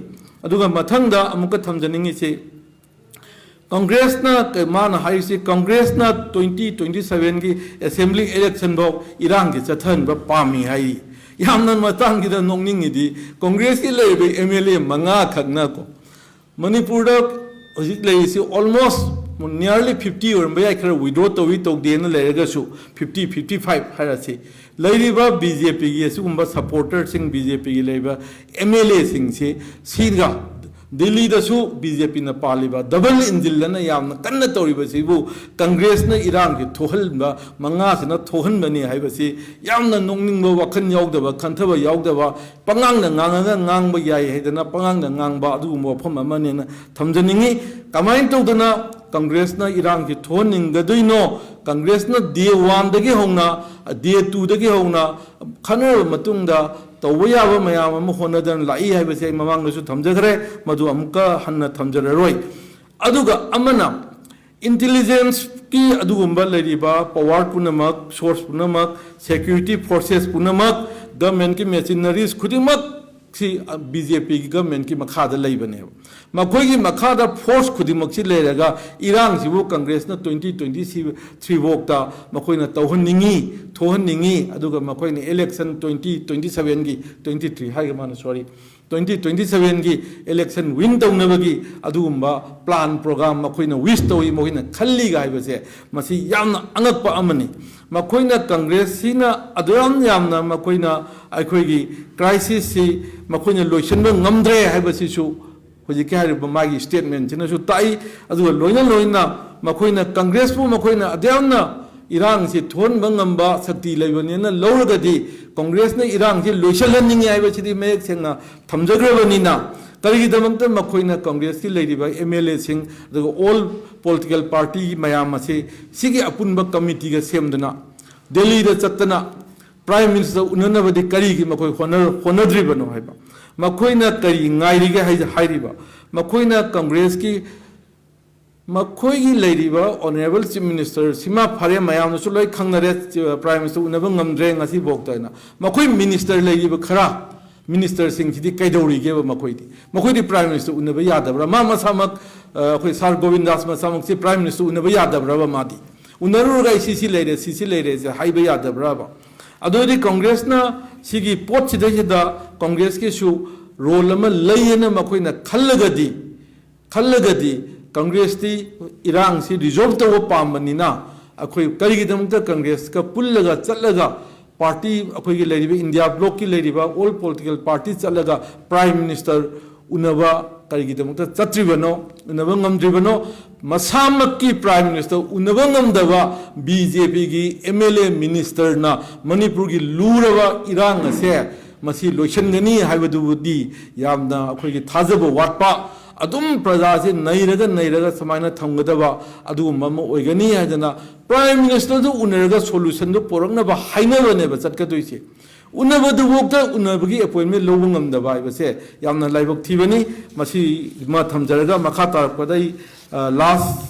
ꯑꯗꯨꯒ ꯃꯊꯪꯗ ꯑꯃꯨꯛꯀ ꯊꯝꯖꯅꯤꯡꯉꯤꯁꯤ, ꯀꯣꯡꯒ꯭ꯔꯦꯁꯅ ꯀ-, ꯃꯥꯅ ꯍꯥꯏꯔꯤꯁꯤ, ꯀꯣꯡꯒ꯭ꯔꯦꯁꯅ twenty twenty sevenꯒꯤ assembly election ꯐꯥꯎ ꯏꯔꯥꯡꯒꯤ ꯆꯠꯊꯍꯟꯕ ꯄꯥꯝꯃꯤ ꯍꯥꯏꯔꯤ꯫ ꯌꯥꯝꯅ ꯃꯇꯥꯡꯁꯤꯗ ꯅꯣꯛꯅꯤꯡꯉꯤꯗꯤ, ꯀꯣꯡꯒ꯭ꯔꯦꯁꯀꯤ ꯂꯩꯔꯤꯕ MLA ꯃꯉꯥ ꯈꯛꯅꯀꯣ, ꯃꯅꯤꯄꯨꯔꯗ ꯍꯧꯖꯤꯛ ꯂꯩꯔꯤꯁꯤ almost nearly fifty ꯑꯣꯏꯔꯝꯕ ꯌꯥꯏ, ꯈꯔ withdraw ꯇꯧꯏ ꯇꯧꯗꯦꯅ ꯂꯩꯔꯒꯁꯨ, fifty, fifty five ꯍꯥꯏꯔꯁꯤ꯫ ꯂꯩꯔꯤꯕ BJPꯒꯤ ꯑꯁꯤꯒꯨꯝꯕ supporterꯁꯤꯡ, BJPꯒꯤ ꯂꯩꯔꯤꯕ MLAꯁꯤꯡꯁꯤ ꯁꯤꯒ ꯗꯤꯜꯂꯤꯗꯁꯨ ꯕꯤ ꯖꯦ ꯄꯤꯅ ꯄꯥꯜꯂꯤꯕ ꯗꯕꯜ ꯏꯟꯖꯤꯟ ꯑꯅ ꯌꯥꯝꯅ ꯀꯟꯅ ꯇꯧꯔꯤꯕꯁꯤꯕꯨ ꯀꯪꯒ꯭ꯔꯦꯁꯅ ꯏꯔꯥꯡꯒꯤ ꯊꯣꯛꯍꯟꯕ, ꯃꯉꯥꯁꯤꯅ ꯊꯣꯛꯍꯟꯕꯅꯤ ꯍꯥꯏꯕꯁꯤ ꯌꯥꯝꯅ ꯅꯣꯛꯅꯤꯡꯕ, ꯋꯥꯈꯜ ꯌꯥꯎꯗꯕ, ꯈꯟꯊꯕ ꯌꯥꯎꯗꯕ, ꯄꯉꯥꯡꯗ ꯉꯥꯡꯉꯒ ꯉꯥꯡꯕ ꯌꯥꯏ ꯍꯥꯏꯗꯅ ꯄꯉꯥꯡꯗ ꯉꯥꯡꯕ ꯑꯗꯨꯒꯨꯝꯕ ꯋꯥꯐꯝ ꯑꯃꯅꯦꯅ ꯊꯝꯖꯅꯤꯡꯉꯤ꯫ ꯀꯃꯥꯏꯅ ꯇꯧꯗꯅ ꯀꯪꯒ꯭ꯔꯦꯁꯅ ꯏꯔꯥꯡꯁꯤ ꯊꯣꯛꯍꯟꯅꯤꯡꯒꯗꯣꯏꯅꯣ? ꯀꯪꯒ꯭ꯔꯦꯁꯅ ꯗꯦ ꯋꯥꯟꯗꯒꯤ ꯍꯧꯅ, ꯗꯦ ꯇꯨꯗꯒꯤ ꯍꯧꯅ ꯈꯟꯅꯔꯕ ꯃꯇꯨꯡꯗ ꯇꯧꯕ ꯌꯥꯕ ꯃꯌꯥꯝ ꯑꯃ ꯍꯣꯠꯅꯗꯅ ꯂꯥꯛꯏ ꯍꯥꯏꯕꯁꯦ ꯑꯩ ꯃꯃꯥꯡꯗꯁꯨ ꯊꯝꯖꯈ꯭ꯔꯦ, ꯃꯗꯨ ꯑꯃꯨꯛꯀ ꯍꯟꯅ ꯊꯝꯖꯔꯔꯣꯏ꯫ ꯑꯗꯨꯒ ꯑꯃꯅ, ꯏꯟꯇꯦꯂꯤꯖꯦꯟꯁꯀꯤ ꯑꯗꯨꯒꯨꯝꯕ ꯂꯩꯔꯤꯕ ꯄꯋꯥꯔ ꯄꯨꯝꯅꯃꯛ, ꯁꯣꯔꯁ ꯄꯨꯝꯅꯃꯛ, ꯁꯦꯀ꯭ꯌꯨꯔꯤꯇꯤ ꯐꯣꯔꯁꯦꯁ ꯄꯨꯝꯅꯃꯛ, ꯒꯚꯔꯟꯃꯦꯟꯠꯀꯤ ꯃꯦꯆꯤꯅꯔꯤꯁ ꯈꯨꯗꯤꯡꯃꯛ ꯁꯤ ꯕꯤ ꯖꯦ ꯄꯤꯒꯤ ꯒꯚꯔꯟꯃꯦꯟꯠꯀꯤ ꯃꯈꯥꯗ ꯂꯩꯕꯅꯦꯕ꯫ ꯃꯈꯣꯏꯒꯤ ꯃꯈꯥꯗ ꯐꯣꯔꯁ ꯈꯨꯗꯤꯡꯃꯛꯁꯤ ꯂꯩꯔꯒ ꯏꯔꯥꯡꯁꯤꯕꯨ ꯀꯪꯒ꯭ꯔꯦꯁꯅ ꯇ꯭ꯋꯦꯟꯇꯤ ꯇ꯭ꯋꯦꯟꯇꯤ ꯊ꯭ꯔꯤ ꯐꯥꯎꯇ ꯃꯈꯣꯏꯅ ꯇꯧꯍꯟꯅꯤꯡꯉꯤ, ꯊꯣꯛꯍꯟꯅꯤꯡꯉꯤ, ꯑꯗꯨꯒ ꯃꯈꯣꯏꯅ ꯏꯂꯦꯛꯁꯟ ꯇ꯭ꯋꯦꯟꯇꯤ ꯇ꯭ꯋꯦꯟꯇꯤ ꯁꯚꯦꯟꯒꯤ, ꯇ꯭ꯋꯦꯟꯇꯤ ꯊ꯭ꯔꯤ ꯍꯥꯏꯒ ꯃꯥꯅ, ꯁꯣꯔꯤ, ꯇ꯭ꯋꯦꯟꯇꯤ ꯇ꯭ꯋꯦꯟꯇꯤ ꯁꯚꯦꯟꯒꯤ ꯏꯂꯦꯛꯁꯟ ꯋꯤꯟ ꯇꯧꯅꯕꯒꯤ ꯑꯗꯨꯒꯨꯝꯕ ꯄ꯭ꯂꯥꯟ ꯄ꯭ꯔꯣꯒ꯭ꯔꯥꯝ ꯃꯈꯣꯏꯅ ꯋꯤꯁ ꯇꯧꯏ, ꯃꯈꯣꯏꯅ ꯈꯜꯂꯤꯒ ꯍꯥꯏꯕꯁꯦ, ꯃꯁꯤ ꯌꯥꯝꯅ ꯑꯉꯛꯄ ꯑꯃꯅꯤ꯫ ꯃꯈꯣꯏꯅ, ꯀꯪꯒ꯭ꯔꯦꯁꯁꯤꯅ ꯑꯗꯨꯌꯥꯝ ꯌꯥꯝꯅ ꯃꯈꯣꯏꯅ ꯑꯩꯈꯣꯏꯒꯤ ꯀ꯭ꯔꯥꯏꯁꯤꯁꯁꯤ ꯃꯈꯣꯏꯅ ꯂꯣꯏꯁꯤꯟꯕ ꯉꯝꯗ꯭ꯔꯦ ꯍꯥꯏꯕꯁꯤꯁꯨ ꯍꯧꯖꯤꯛꯀꯤ ꯍꯥꯏꯔꯤꯕ ꯃꯥꯒꯤ ꯁ꯭ꯇꯦꯠꯃꯦꯟꯁꯤꯅꯁꯨ ꯇꯥꯛꯏ꯫ ꯑꯗꯨꯒ ꯂꯣꯏꯅ ꯂꯣꯏꯅꯅ ꯃꯈꯣꯏꯅ ꯀꯪꯒ꯭ꯔꯦꯁꯄꯨ ꯃꯈꯣꯏꯅ ꯑꯗꯨꯌꯥꯝꯅ ꯏꯔꯥꯡꯁꯤ ꯊꯣꯛꯍꯟꯕ ꯉꯝꯕ ꯁꯛꯇꯤ ꯂꯩꯕꯅꯦꯅ ꯂꯧꯔꯒꯗꯤ ꯀꯪꯒ꯭ꯔꯦꯁꯅ ꯏꯔꯥꯡꯁꯤ ꯂꯣꯏꯁꯤꯜꯍꯟꯅꯤꯡꯉꯤ ꯍꯥꯏꯕꯁꯤꯗꯤ ꯃꯌꯦꯛ ꯁꯦꯡꯅ ꯊꯝꯖꯈ꯭ꯔꯕꯅꯤꯅ, ꯀꯔꯤꯒꯤꯗꯃꯛꯇ ꯃꯈꯣꯏꯅ ꯀꯪꯒ꯭ꯔꯦꯁꯀꯤ ꯂꯩꯔꯤꯕ ꯑꯦꯝ ꯑꯦꯜ ꯑꯦꯁꯤꯡ ꯑꯗꯨꯒ ꯑꯣꯜ ꯄꯣꯂꯤꯇꯤꯀꯦꯜ ꯄꯥꯔꯇꯤ ꯃꯌꯥꯝ ꯑꯁꯤ ꯁꯤꯒꯤ ꯑꯄꯨꯟꯕ ꯀꯃꯤꯇꯤꯒ ꯁꯦꯝꯗꯨꯅ ꯗꯦꯜꯂꯤꯗ ꯆꯠꯇꯅ ꯄ꯭ꯔꯥꯏꯝ ꯃꯤꯅꯤꯁꯇꯔ ꯎꯅꯅꯕꯗꯤ ꯀꯔꯤꯒꯤ ꯃꯈꯣꯏ ꯍꯣꯠꯅ-, ꯍꯣꯠꯅꯗ꯭ꯔꯤꯕꯅꯣ ꯍꯥꯏꯕ? ꯃꯈꯣꯏꯅ ꯀꯔꯤ ꯉꯥꯏꯔꯤꯒꯦ ꯍꯥꯏ-, ꯍꯥꯏꯔꯤꯕ? ꯃꯈꯣꯏꯅ ꯀꯪꯒ꯭ꯔꯦꯁꯀꯤ, ꯃꯈꯣꯏꯒꯤ ꯂꯩꯔꯤꯕ ꯑꯣꯅꯔꯦꯕꯜ ꯆꯤꯐ ꯃꯤꯅꯤꯁꯇꯔ ꯁꯤꯃ ꯐꯔꯦ, ꯃꯌꯥꯝꯅꯁꯨ ꯂꯣꯏ ꯈꯪꯅꯔꯦ, ꯄ꯭ꯔꯥꯏꯝ ꯃꯤꯅꯤꯁꯇꯔ ꯎꯅꯕ ꯉꯝꯗ꯭ꯔꯦ ꯉꯁꯤꯐꯥꯎꯗ ꯍꯥꯏꯅ꯫ ꯃꯈꯣꯏ ꯃꯤꯅꯤꯁꯇꯔ ꯂꯩꯔꯤꯕ ꯈꯔ ꯃꯤꯅꯤꯁꯇꯔꯁꯤꯡꯁꯤꯗꯤ ꯀꯩꯗꯧꯔꯤꯒꯦꯕ ꯃꯈꯣꯏꯗꯤ? ꯃꯈꯣꯏꯗꯤ ꯄ꯭ꯔꯥꯏꯝ ꯃꯤꯅꯤꯁꯇꯔ ꯎꯅꯕ ꯌꯥꯗꯕ꯭ꯔꯥ? ꯃꯥ ꯃꯁꯥꯃꯛ, ꯑ, ꯑꯩꯈꯣꯏ ꯁꯥꯔ ꯒꯣꯕꯤꯟꯗꯥꯁ ꯃꯁꯥꯃꯛꯁꯤ ꯄ꯭ꯔꯥꯏꯝ ꯃꯤꯅꯤꯁꯇꯔ ꯎꯅꯕ ꯌꯥꯗꯕ꯭ꯔꯕ ꯃꯥꯗꯤ? ꯎꯅꯔꯨꯔꯒ ꯑꯩ ꯁꯤ ꯁꯤ ꯂꯩꯔꯦ, ꯁꯤ ꯁꯤ ꯂꯩꯔꯦꯁꯦ ꯍꯥꯏꯕ ꯌꯥꯗꯕ꯭ꯔꯕ? ꯑꯗꯨꯗꯤ ꯀꯪꯒ꯭ꯔꯦꯁꯅ ꯁꯤꯒꯤ ꯄꯣꯠꯁꯤꯗꯩꯁꯤꯗ ꯀꯪꯒ꯭ꯔꯦꯁꯀꯤꯁꯨ ꯔꯣꯜ ꯑꯃ ꯂꯩꯌꯦꯅ ꯃꯈꯣꯏꯅ ꯈꯜꯂꯒꯗꯤ, ꯈꯜꯂꯒꯗꯤ ꯀꯪꯒ꯭ꯔꯦꯁꯇꯤ ꯏꯔꯥꯡꯁꯤ ꯔꯤꯖꯣꯜꯕ ꯇꯧꯕ ꯄꯥꯝꯕꯅꯤꯅ ꯑꯩꯈꯣꯏ ꯀꯔꯤꯒꯤꯗꯃꯛꯇ ꯀꯪꯒ꯭ꯔꯦꯁꯀ ꯄꯨꯜꯂꯒ ꯆꯠꯂꯒ ꯄꯥꯔꯇꯤ, ꯑꯩꯈꯣꯏꯒꯤ ꯂꯩꯔꯤꯕ ꯏꯟꯗꯤꯌꯥ ꯕ꯭ꯂꯣꯛꯀꯤ ꯂꯩꯔꯤꯕ ꯑꯣꯜ ꯄꯣꯂꯤꯇꯤꯀꯦꯜ ꯄꯥꯔꯇꯤ ꯆꯠꯂꯒ ꯄ꯭ꯔꯥꯏꯝ ꯃꯤꯅꯤꯁꯇꯔ ꯎꯅꯕ ꯀꯔꯤꯒꯤꯗꯃꯛꯇ ꯆꯠꯇ꯭ꯔꯤꯕꯅꯣ, ꯎꯅꯕ ꯉꯝꯗ꯭ꯔꯤꯕꯅꯣ? ꯃꯁꯥꯃꯛꯀꯤ Prime Minister ꯎꯅꯕ ꯉꯝꯗꯕ B J Pꯒꯤ M L A ministerꯅ ꯃꯅꯤꯄꯨꯔꯒꯤ ꯂꯨꯔꯕ ꯏꯔꯥꯡ ꯑꯁꯦ ꯃꯁꯤ ꯂꯣꯏꯁꯤꯟꯒꯅꯤ ꯍꯥꯏꯕꯗꯨꯕꯨꯗꯤ ꯌꯥꯝꯅ ꯑꯩꯈꯣꯏꯒꯤ ꯊꯥꯖꯕ ꯋꯥꯠꯄ, ꯑꯗꯨꯝ ꯄ꯭ꯔꯖꯥꯁꯦ ꯅꯩꯔꯒ ꯅꯩꯔꯒ ꯁꯨꯃꯥꯏꯅ ꯊꯝꯒꯗꯕ ꯑꯗꯨꯒꯨꯝꯕ ꯑꯃ ꯑꯣꯏꯒꯅꯤ ꯍꯥꯏꯗꯅ Prime Ministerꯗꯨ ꯎꯅꯔꯒ solutionꯗꯨ ꯄꯨꯔꯛꯅꯕ ꯍꯥꯏꯅꯕꯅꯦꯕ ꯆꯠꯀꯗꯣꯏꯁꯦ꯫ ꯎꯅꯕꯗꯨꯐꯥꯎꯗ ꯎꯅꯕꯒꯤ appointment ꯂꯧꯕ ꯉꯝꯗꯕ ꯍꯥꯏꯕꯁꯦ ꯌꯥꯝꯅ ꯂꯥꯏꯕꯛ ꯊꯤꯕꯅꯤ꯫ ꯃꯁꯤ ꯑꯃ ꯊꯝꯖꯔꯒ ꯃꯈꯥ ꯇꯥꯔꯛꯄꯗ ꯑꯩ, ꯑ, last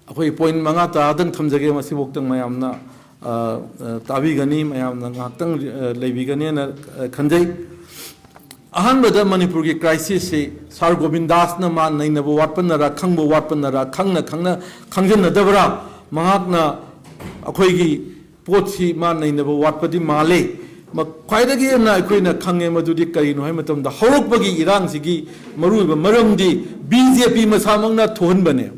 ꯑꯩꯈꯣꯏ point ꯃꯉꯥ ꯇꯔꯥꯗꯪ ꯊꯝꯖꯒꯦ꯫ ꯃꯁꯤꯐꯥꯎꯗꯪ ꯃꯌꯥꯝꯅ, ꯑ, ꯑ, ꯇꯥꯕꯤꯒꯅꯤ, ꯃꯌꯥꯝꯅ ꯉꯥꯏꯍꯥꯛꯇꯪ, ꯑ, ꯂꯩꯕꯤꯒꯅꯦꯅ, ꯑ, ꯈꯟꯖꯩ꯫ ꯑꯍꯥꯟꯕꯗ ꯃꯅꯤꯄꯨꯔꯒꯤ crisisꯁꯤ ꯁꯥꯔ ꯒꯣꯕꯤꯟꯗꯥꯁꯅ ꯃꯥ ꯅꯩꯅꯕ ꯋꯥꯠꯄꯅꯔꯥ, ꯈꯪꯕ ꯋꯥꯠꯄꯅꯔꯥ, ꯈꯪꯅ ꯈꯪꯅ ꯈꯪꯖꯟꯅꯗꯕ꯭ꯔꯥ? ꯃꯍꯥꯛꯅ ꯑꯩꯈꯣꯏꯒꯤ ꯄꯣꯠꯁꯤ ꯃꯥ ꯅꯩꯅꯕ ꯋꯥꯠꯄꯗꯤ ꯃꯥꯜꯂꯤ꯫ ꯃ-, ꯈ꯭ꯋꯥꯏꯗꯒꯤ ꯍꯦꯟꯅ ꯑꯩꯈꯣꯏꯅ ꯈꯪꯉꯦ ꯃꯗꯨꯗꯤ ꯀꯔꯤꯅꯣ ꯍꯥꯏꯕ ꯃꯇꯝꯗ, ꯍꯧꯔꯛꯄꯒꯤ ꯏꯔꯥꯡꯁꯤꯒꯤ ꯃꯔꯨꯑꯣꯏꯕ ꯃꯔꯝꯗꯤ B J P ꯃꯁꯥꯃꯛꯅ ꯊꯣꯛꯍꯟꯕꯅꯦ꯫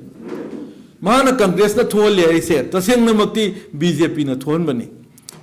ꯃꯍꯥꯛꯅ Congressꯅ ꯊꯣꯛꯍꯜꯂꯦ ꯍꯥꯏꯁꯦ ꯇꯁꯦꯡꯅꯃꯛꯇꯤ B J Pꯅ ꯊꯣꯛꯍꯟꯕꯅꯤ꯫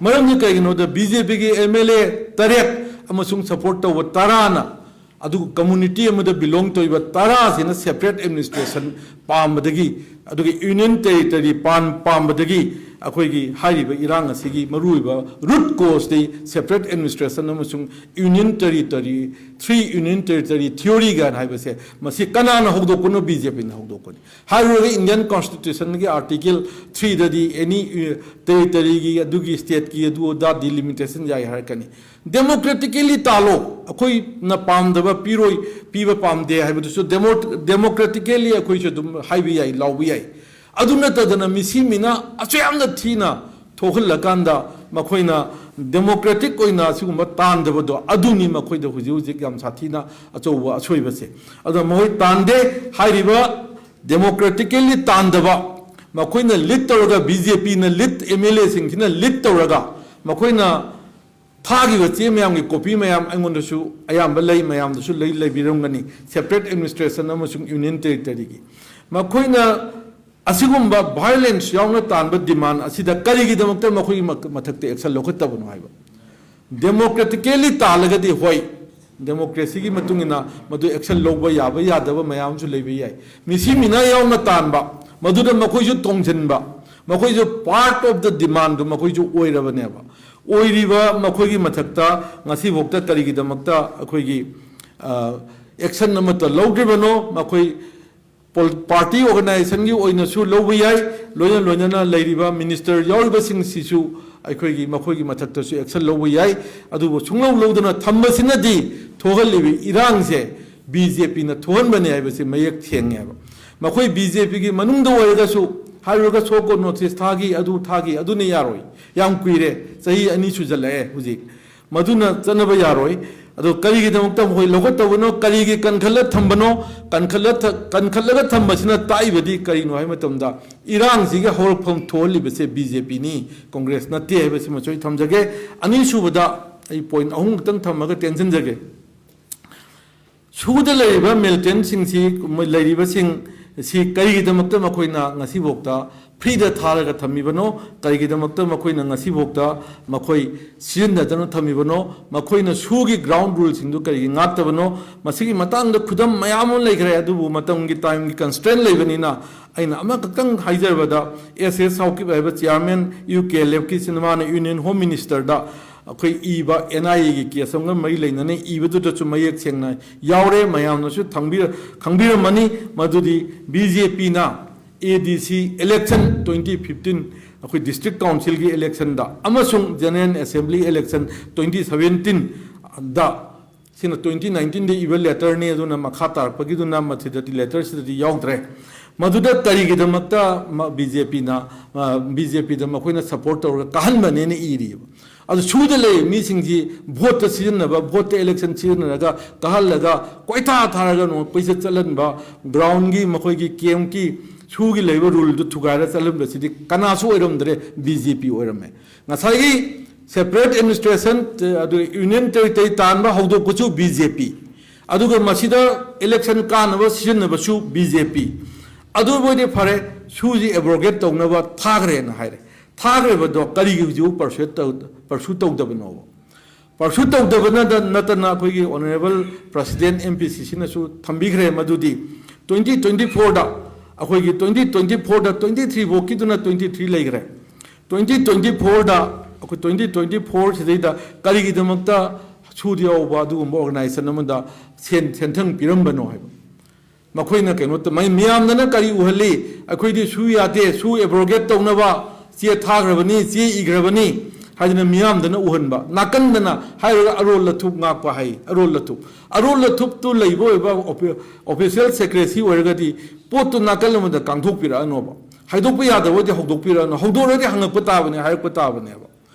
ꯃꯔꯝꯗꯤ ꯀꯩꯒꯤꯅꯣꯗ B J Pꯒꯤ M L A ꯇꯔꯦꯠ ꯑꯃꯁꯨꯡ support ꯇꯧꯕ ꯇꯔꯥꯅ, ꯑꯗꯨꯒ community ꯑꯃꯗ belong ꯇꯧꯔꯤꯕ ꯇꯔꯥꯁꯤꯅ separate administration ꯄꯥꯝꯕꯗꯒꯤ, ꯑꯗꯨꯒ union territory ꯄꯥꯟ-, ꯄꯥꯝꯕꯗꯒꯤ ꯑꯩꯈꯣꯏꯒꯤ ꯍꯥꯏꯔꯤꯕ ꯏꯔꯥꯡ ꯑꯁꯤꯒꯤ ꯃꯔꯨꯑꯣꯏꯕ root causeꯇꯤ separate administration ꯑꯃꯁꯨꯡ union territory, three union territory theory ꯀꯥꯏꯅ ꯍꯥꯏꯕꯁꯦ, ꯃꯁꯤ ꯀꯅꯥꯅ ꯍꯧꯗꯣꯛꯄꯅꯣ? B J Pꯅ ꯍꯧꯗꯣꯛꯄꯅꯤ꯫ ꯍꯥꯏꯔꯨꯔꯒ Indian Constitutionꯒꯤ Article threeꯗꯗꯤ any, ꯑ, territoryꯒꯤ, ꯑꯗꯨꯒꯤ stateꯀꯤ ꯑꯗꯨ ꯑꯗꯥ delimitation ꯌꯥꯏ ꯍꯥꯏꯔꯛꯀꯅꯤ꯫ Democratically ꯇꯥꯜꯂꯣ, ꯑꯩꯈꯣꯏꯅ ꯄꯥꯝꯗꯕ ꯄꯤꯔꯣꯏ, ꯄꯤꯕ ꯄꯥꯝꯗꯦ ꯍꯥꯏꯕꯗꯨꯁꯨ demo-, democratically ꯑꯩꯈꯣꯏꯁꯨ ꯑꯗꯨꯝ ꯍꯥꯏꯕ ꯌꯥꯏ, ꯂꯥꯎꯕ ꯌꯥꯏ꯫ ꯑꯗꯨ ꯅꯠꯇꯗꯅ ꯃꯤꯁꯤ ꯃꯤꯅ ꯑꯁꯨꯛ ꯌꯥꯝꯅ ꯊꯤꯅ ꯊꯣꯛꯍꯜꯂꯀꯥꯟꯗ ꯃꯈꯣꯏꯅ democratic ꯑꯣꯏꯅ ꯑꯁꯤꯒꯨꯝꯕ ꯇꯥꯟꯗꯕꯗꯣ, ꯑꯗꯨꯅꯤ ꯃꯈꯣꯏꯗ ꯍꯧꯖꯤꯛ ꯍꯧꯖꯤꯛ ꯌꯥꯝ ꯁꯥꯊꯤꯅ ꯑꯆꯧꯕ ꯑꯁꯣꯏꯕꯁꯦ꯫ ꯑꯗꯨꯅ ꯃꯈꯣꯏ ꯇꯥꯟꯗꯦ꯫ ꯍꯥꯏꯔꯤꯕ democratically ꯇꯥꯟꯗꯕ, ꯃꯈꯣꯏꯅ lead ꯇꯧꯔꯒ, B J Pꯅ lead, M L Aꯁꯤꯡꯁꯤꯅ lead ꯇꯧꯔꯒ, ꯃꯈꯣꯏꯅ ꯊꯥꯈꯤꯕ ꯆꯦ ꯃꯌꯥꯝꯒꯤ copy ꯃꯌꯥꯝ ꯑꯩꯉꯣꯟꯗꯁꯨ ꯑꯌꯥꯝꯕ ꯂꯩ, ꯃꯌꯥꯝꯗꯁꯨ ꯂꯩ, ꯂꯩꯕꯤꯔꯝꯒꯅꯤ, separate administration ꯑꯃꯁꯨꯡ union territoryꯒꯤ꯫ ꯃꯈꯣꯏꯅ ꯑꯁꯤꯒꯨꯝꯕ violence ꯌꯥꯎꯅ ꯇꯥꯟꯕ demand ꯑꯁꯤꯗ ꯀꯔꯤꯒꯤꯗꯃꯛꯇ ꯃꯈꯣꯏꯒꯤ ꯃ-, ꯃꯊꯛꯇ action ꯂꯧꯈꯠꯇꯕꯅꯣ ꯍꯥꯏꯕ꯫ Democratically ꯇꯥꯜꯂꯒꯗꯤ ꯍꯣꯏ, ꯗꯦꯃꯣꯀ꯭ꯔꯦꯁꯤꯒꯤ ꯃꯇꯨꯡ ꯏꯟꯅ ꯃꯗꯨ ꯑꯦꯛꯁꯟ ꯂꯧꯕ ꯌꯥꯕ ꯌꯥꯗꯕ ꯃꯌꯥꯝ ꯑꯃꯁꯨ ꯂꯩꯕ ꯌꯥꯏ꯫ ꯃꯤꯁꯤ ꯃꯤꯅꯥ ꯌꯥꯎꯅ ꯇꯥꯟꯕ, ꯃꯗꯨꯗ ꯃꯈꯣꯏꯁꯨ ꯇꯣꯡꯁꯤꯟꯕ, ꯃꯈꯣꯏꯁꯨ ꯄꯥꯔꯠ ꯑꯣꯐ ꯗ ꯗꯤꯃꯥꯟꯗꯨ ꯃꯈꯣꯏꯁꯨ ꯑꯣꯏꯔꯕꯅꯦꯕ꯫ ꯑꯣꯏꯔꯤꯕ ꯃꯈꯣꯏꯒꯤ ꯃꯊꯛꯇ ꯉꯁꯤꯐꯥꯎꯗ ꯀꯔꯤꯒꯤꯗꯃꯛꯇ ꯑꯩꯈꯣꯏꯒꯤ ꯑꯦꯛꯁꯟ ꯑꯃꯠꯇ ꯂꯧꯗ꯭ꯔꯤꯕꯅꯣ? ꯃꯈꯣꯏ ꯄꯣꯜ-, ꯄꯥꯔꯇꯤ ꯑꯣꯔꯒꯅꯥꯏꯖꯦꯁꯟꯒꯤ ꯑꯣꯏꯅꯁꯨ ꯂꯧꯕ ꯌꯥꯏ, ꯂꯣꯏꯅ ꯂꯣꯏꯅꯅ ꯂꯩꯔꯤꯕ ꯃꯤꯅꯤꯁꯇꯔ ꯌꯥꯎꯔꯤꯕꯁꯤꯡꯁꯤꯁꯨ ꯑꯩꯈꯣꯏꯒꯤ ꯃꯈꯣꯏꯒꯤ ꯃꯊꯛꯇꯁꯨ ꯑꯦꯛꯁꯟ ꯂꯧꯕ ꯌꯥꯏ꯫ ꯑꯗꯨꯕꯨ ꯁꯨꯡꯂꯧ ꯂꯧꯗꯅ ꯊꯝꯕꯁꯤꯅꯗꯤ ꯊꯣꯛꯍꯜꯂꯤꯕ ꯏꯔꯥꯡꯁꯦ ꯕꯤ ꯖꯦ ꯄꯤꯅ ꯊꯣꯛꯍꯟꯕꯅꯦ ꯍꯥꯏꯕꯁꯤ ꯃꯌꯦꯛ ꯁꯦꯡꯉꯦꯕ꯫ ꯃꯈꯣꯏ ꯕꯤ ꯖꯦ ꯄꯤꯒꯤ ꯃꯅꯨꯡꯗ ꯑꯣꯏꯔꯒꯁꯨ ꯍꯥꯏꯔꯨꯔꯒ ꯁꯣ ꯀꯣ ꯅꯣꯇꯤꯁ ꯊꯥꯈꯤ, ꯑꯗꯨ ꯊꯥꯈꯤ, ꯑꯗꯨꯅ ꯌꯥꯔꯣꯏ꯫ ꯌꯥꯝ ꯀꯨꯏꯔꯦ, ꯆꯍꯤ ꯑꯅꯤ ꯁꯨꯖꯜꯂꯛꯑꯦ ꯍꯧꯖꯤꯛ꯫ ꯃꯗꯨꯅ ꯆꯠꯅꯕ ꯌꯥꯔꯣꯏ꯫ ꯑꯗꯣ ꯀꯔꯤꯒꯤꯗꯃꯛꯇ ꯃꯈꯣꯏ ꯂꯧꯈꯠꯇꯕꯅꯣ, ꯀꯔꯤꯒꯤ ꯀꯟꯈꯠꯂ ꯊꯝꯕꯅꯣ? ꯀꯟꯈꯠꯂ ꯊ-, ꯀꯟꯈꯠꯂꯒ ꯊꯝꯕꯁꯤꯅ ꯇꯥꯛꯏꯕꯗꯤ ꯀꯔꯤꯅꯣ ꯍꯥꯏꯕ ꯃꯇꯝꯗ, ꯏꯔꯥꯡꯁꯤꯒꯤ ꯍꯧꯔꯛꯐꯝ ꯊꯣꯛꯍꯜꯂꯤꯕꯁꯦ ꯕꯤ ꯖꯦ ꯄꯤꯅꯤ, ꯀꯣꯡꯒ꯭ꯔꯦꯁ ꯅꯠꯇꯦ ꯍꯥꯏꯕꯁꯤꯃꯁꯨ ꯑꯩ ꯊꯝꯖꯒꯦ꯫ ꯑꯅꯤꯁꯨꯕꯗ ꯑꯩ ꯄꯣꯏꯟ ꯑꯍꯨꯝ ꯈꯛꯇꯪ ꯊꯝꯃꯒ ꯇꯦꯟꯁꯤꯟꯖꯒꯦ꯫ ꯁꯨꯗ ꯂꯩꯔꯤꯕ ꯃꯤꯂꯤꯇꯦꯟꯁꯤꯡꯁꯤ, ꯂꯩꯔꯤꯕꯁꯤꯡ ꯁꯤ ꯀꯔꯤꯒꯤꯗꯃꯛꯇ ꯃꯈꯣꯏꯅ ꯉꯁꯤꯐꯥꯎꯗ ꯐ꯭ꯔꯤꯗ ꯊꯥꯔꯒ ꯊꯝꯃꯤꯕꯅꯣ? ꯀꯔꯤꯒꯤꯗꯃꯛꯇ ꯃꯈꯣꯏꯅ ꯉꯁꯤꯐꯥꯎꯗ ꯃꯈꯣꯏ ꯁꯤꯖꯤꯟꯅꯗꯅ ꯊꯝꯃꯤꯕꯅꯣ? ꯃꯈꯣꯏꯅ ꯁꯨꯒꯤ ꯒ꯭ꯔꯥꯎꯟ ꯔꯨꯜꯁꯤꯡꯗꯨ ꯀꯔꯤꯒꯤ ꯉꯥꯛꯇꯕꯅꯣ? ꯃꯁꯤꯒꯤ ꯃꯇꯥꯡꯗ ꯈꯨꯗꯝ ꯃꯌꯥꯝ ꯑꯃ ꯂꯩꯈ꯭ꯔꯦ, ꯑꯗꯨꯕꯨ ꯃꯇꯝꯒꯤ, ꯇꯥꯏꯝꯒꯤ ꯀꯟꯁꯇ꯭ꯔꯦꯟ ꯂꯩꯕꯅꯤꯅ ꯑꯩꯅ ꯑꯃꯈꯛꯇꯪ ꯍꯥꯏꯖꯔꯕꯗ, ꯑꯦꯁ ꯑꯦꯁ ꯁꯥꯎꯀꯤꯞ ꯍꯥꯏꯕ ꯆꯤꯌꯥꯔꯃꯦꯟ ꯌꯨ ꯀꯦ ꯂꯦꯞꯀꯤ ꯁꯤꯅꯦꯃꯥꯅ ꯌꯨꯅꯤꯌꯟ ꯍꯣꯝ ꯃꯤꯅꯤꯁꯇꯔꯗ ꯑꯩꯈꯣꯏ ꯏꯕ ꯑꯦꯟ ꯑꯥꯏ ꯑꯦꯒꯤ ꯀꯦꯁ ꯑꯃꯒ ꯃꯔꯤ ꯂꯩꯅꯅ ꯏꯕꯗꯨꯗꯁꯨ ꯃꯌꯦꯛ ꯁꯦꯡꯅ ꯌꯥꯎꯔꯦ, ꯃꯌꯥꯝꯅꯁꯨ ꯊꯪꯕꯤꯔ-, ꯈꯪꯕꯤꯔꯝꯃꯅꯤ꯫ ꯃꯗꯨꯗꯤ ꯕꯤ ꯖꯦ ꯄꯤꯅ ꯑꯦ ꯗꯤ ꯁꯤ ꯏꯂꯦꯛꯁꯟ ꯇ꯭ꯋꯦꯟꯇꯤ ꯐꯤꯐꯇꯤꯟ, ꯑꯩꯈꯣꯏ ꯗꯤꯁꯇ꯭ꯔꯤꯛ ꯀꯥꯎꯟꯁꯤꯜꯒꯤ ꯏꯂꯦꯛꯁꯟꯗ ꯑꯃꯁꯨꯡ ꯖꯦꯅꯔꯦꯜ ꯑꯦꯁꯦꯝꯕ꯭ꯂꯤ ꯏꯂꯦꯛꯁꯟ ꯇ꯭ꯋꯦꯟꯇꯤ ꯁꯚꯦꯟꯇꯤꯟꯗ, ꯁꯤꯅ ꯇ꯭ꯋꯦꯟꯇꯤ ꯅꯥꯏꯟꯇꯤꯟꯗ ꯏꯕ ꯂꯦꯇꯔꯅꯤ, ꯑꯗꯨꯅ ꯃꯈꯥ ꯇꯥꯔꯛꯄꯒꯤꯗꯨꯅ ꯃꯁꯤꯗꯗꯤ, ꯂꯦꯇꯔꯁꯤꯗꯗꯤ ꯌꯥꯎꯗ꯭ꯔꯦ꯫ ꯃꯗꯨꯗ ꯀꯔꯤꯒꯤꯗꯃꯛꯇ ꯕꯤ ꯖꯦ ꯄꯤꯅ, ꯕꯤ ꯖꯦ ꯄꯤꯗ ꯃꯈꯣꯏꯅ ꯁꯄꯣꯔꯠ ꯇꯧꯔꯒ ꯀꯥꯍꯟꯕꯅꯦꯅ ꯏꯔꯤꯕ? ꯑꯗꯨ ꯁꯨꯗ ꯂꯩ ꯃꯤꯁꯤꯡꯁꯤ ꯚꯣꯠꯇ ꯁꯤꯖꯤꯟꯅꯕ, ꯚꯣꯠꯇ ꯏꯂꯦꯛꯁꯟ ꯁꯤꯖꯤꯟꯅꯔꯒ ꯀꯥꯍꯜꯂꯒ ꯀꯣꯏꯊꯥ ꯊꯥꯔꯒ ꯅꯣ-, ꯀꯣꯏꯆꯠ ꯆꯠꯍꯟꯕ, ꯒ꯭ꯔꯥꯎꯟꯒꯤ ꯃꯈꯣꯏꯒꯤ ꯀꯦꯝꯞꯀꯤ ꯁꯨꯒꯤ ꯂꯩꯕ ꯔꯨꯜꯗꯨ ꯊꯨꯒꯥꯏꯔ ꯆꯠꯍꯟꯕꯁꯤꯗꯤ ꯀꯅꯥꯁꯨ ꯑꯣꯏꯔꯝꯗ꯭ꯔꯦ, ꯕꯤ ꯖꯦ ꯄꯤ ꯑꯣꯏꯔꯝꯃꯦ꯫ ꯉꯁꯥꯏꯒꯤ ꯁꯦꯄꯔꯦꯠ ꯑꯦꯗꯃꯤꯅꯤꯁꯇ꯭ꯔꯦꯁꯟ, ꯑꯗꯨ ꯌꯨꯅꯤꯌꯟ ꯇꯦꯔꯤꯇꯣꯔꯤ ꯇꯥꯟꯕ ꯍꯧꯗꯣꯛꯄꯁꯨ ꯕꯤ ꯖꯦ ꯄꯤ, ꯑꯗꯨꯒ ꯃꯁꯤꯗ ꯏꯂꯦꯛꯁꯟ ꯀꯥꯅꯕ ꯁꯤꯖꯤꯟꯅꯕꯁꯨ ꯕꯤ ꯖꯦ ꯄꯤ꯫ ꯑꯗꯨ ꯑꯣꯏꯗꯤ ꯐꯔꯦ, ꯁꯨꯁꯤ ꯑꯦꯕ꯭ꯔꯣꯒꯦꯠ ꯇꯧꯅꯕ ꯊꯥꯈ꯭ꯔꯦꯅ ꯍꯥꯏꯔꯦ꯫ ꯊꯥꯈ꯭ꯔꯤꯕꯗꯣ ꯀꯔꯤꯒꯤ ꯍꯧꯖꯤꯛ ꯄꯔꯁꯨ ꯇꯧ-, ꯄꯔꯁꯨ ꯇꯧꯗꯕꯅꯣꯕ? ꯄꯔꯁꯨ ꯇꯧꯗꯕꯅꯗ ꯅꯠꯇꯅ ꯑꯩꯈꯣꯏꯒꯤ ꯑꯣꯅꯔꯦꯕꯜ ꯄ꯭ꯔꯁꯤꯗꯦꯟ ꯑꯦꯝ ꯄꯤ ꯁꯤ ꯁꯤꯅꯁꯨ ꯊꯝꯕꯤꯈ꯭ꯔꯦ ꯃꯗꯨꯗꯤ ꯇ꯭ꯋꯦꯟꯇꯤ ꯇ꯭ꯋꯦꯟꯇꯤ ꯐꯣꯔꯗ, ꯑꯩꯈꯣꯏꯒꯤ ꯇ꯭ꯋꯦꯟꯇꯤ ꯇ꯭ꯋꯦꯟꯇꯤ ꯐꯣꯔꯗ ꯇ꯭ꯋꯦꯟꯇꯤ ꯊ꯭ꯔꯤ ꯐꯥꯎꯀꯤꯗꯨꯅ ꯇ꯭ꯋꯦꯟꯇꯤ ꯊ꯭ꯔꯤ ꯂꯩꯈ꯭ꯔꯦ꯫ ꯇ꯭ꯋꯦꯟꯇꯤ ꯇ꯭ꯋꯦꯟꯇꯤ ꯐꯣꯔꯗ, ꯑꯩꯈꯣꯏ ꯇ꯭ꯋꯦꯟꯇꯤ ꯇ꯭ꯋꯦꯟꯇꯤ ꯐꯣꯔ ꯁꯤꯗꯩꯗ ꯀꯔꯤꯒꯤꯗꯃꯛꯇ ꯁꯨꯗ ꯌꯥꯎꯕ ꯑꯗꯨꯒꯨꯝꯕ ꯑꯣꯔꯒꯅꯥꯏꯖꯦꯁꯟ ꯑꯃꯗ ꯁꯦꯟ, ꯁꯦꯟꯊꯪ ꯄꯤꯔꯝꯕꯅꯣ ꯍꯥꯏꯕ꯫ ꯃꯈꯣꯏꯅ ꯀꯩꯅꯣ ꯇ-, ꯃꯩ-, ꯃꯤꯌꯥꯝꯗꯅ ꯀꯔꯤ ꯎꯍꯜꯂꯤ? ꯑꯩꯈꯣꯏꯗꯤ ꯁꯨ ꯌꯥꯗꯦ, ꯁꯨ ꯑꯦꯕ꯭ꯔꯣꯒꯦꯠ ꯇꯧꯅꯕ ꯆꯦ ꯊꯥꯈ꯭ꯔꯕꯅꯤ, ꯆꯦ ꯏꯈ꯭ꯔꯕꯅꯤ ꯍꯥꯏꯗꯅ ꯃꯤꯌꯥꯝꯗꯅ ꯎꯍꯟꯕ꯫ ꯅꯥꯀꯟꯗꯅ ꯍꯥꯏꯔꯒ ꯑꯔꯣꯜ ꯑꯊꯨꯞ ꯉꯥꯛꯄ ꯍꯥꯏ, ꯑꯔꯣꯜ ꯑꯊꯨꯞ꯫ ꯑꯔꯣꯜ ꯑꯊꯨꯞꯇꯨ ꯂꯩꯕ ꯑꯣꯏꯕ ꯑꯣꯐꯤ-, ꯑꯣꯐꯤꯁꯤꯌꯦꯜ ꯁꯦꯀ꯭ꯔꯦꯁꯤ ꯑꯣꯏꯔꯒꯗꯤ ꯄꯣꯠꯇꯨ ꯅꯥꯀꯜ ꯑꯃꯗ ꯀꯥꯡꯊꯣꯛꯄꯤꯔꯛꯑꯅꯣꯕ꯫ ꯍꯥꯏꯗꯣꯛꯄ ꯌꯥꯗꯕ ꯑꯣꯏꯗꯤ ꯍꯧꯗꯣꯛꯄꯤꯔꯛꯑꯅꯣ, ꯍꯧꯗꯣꯛꯑꯒꯗꯤ ꯍꯪꯉꯛꯄ ꯇꯥꯕꯅꯤ, ꯍꯥꯏꯔꯛꯄ ꯇꯥꯕꯅꯦꯕ꯫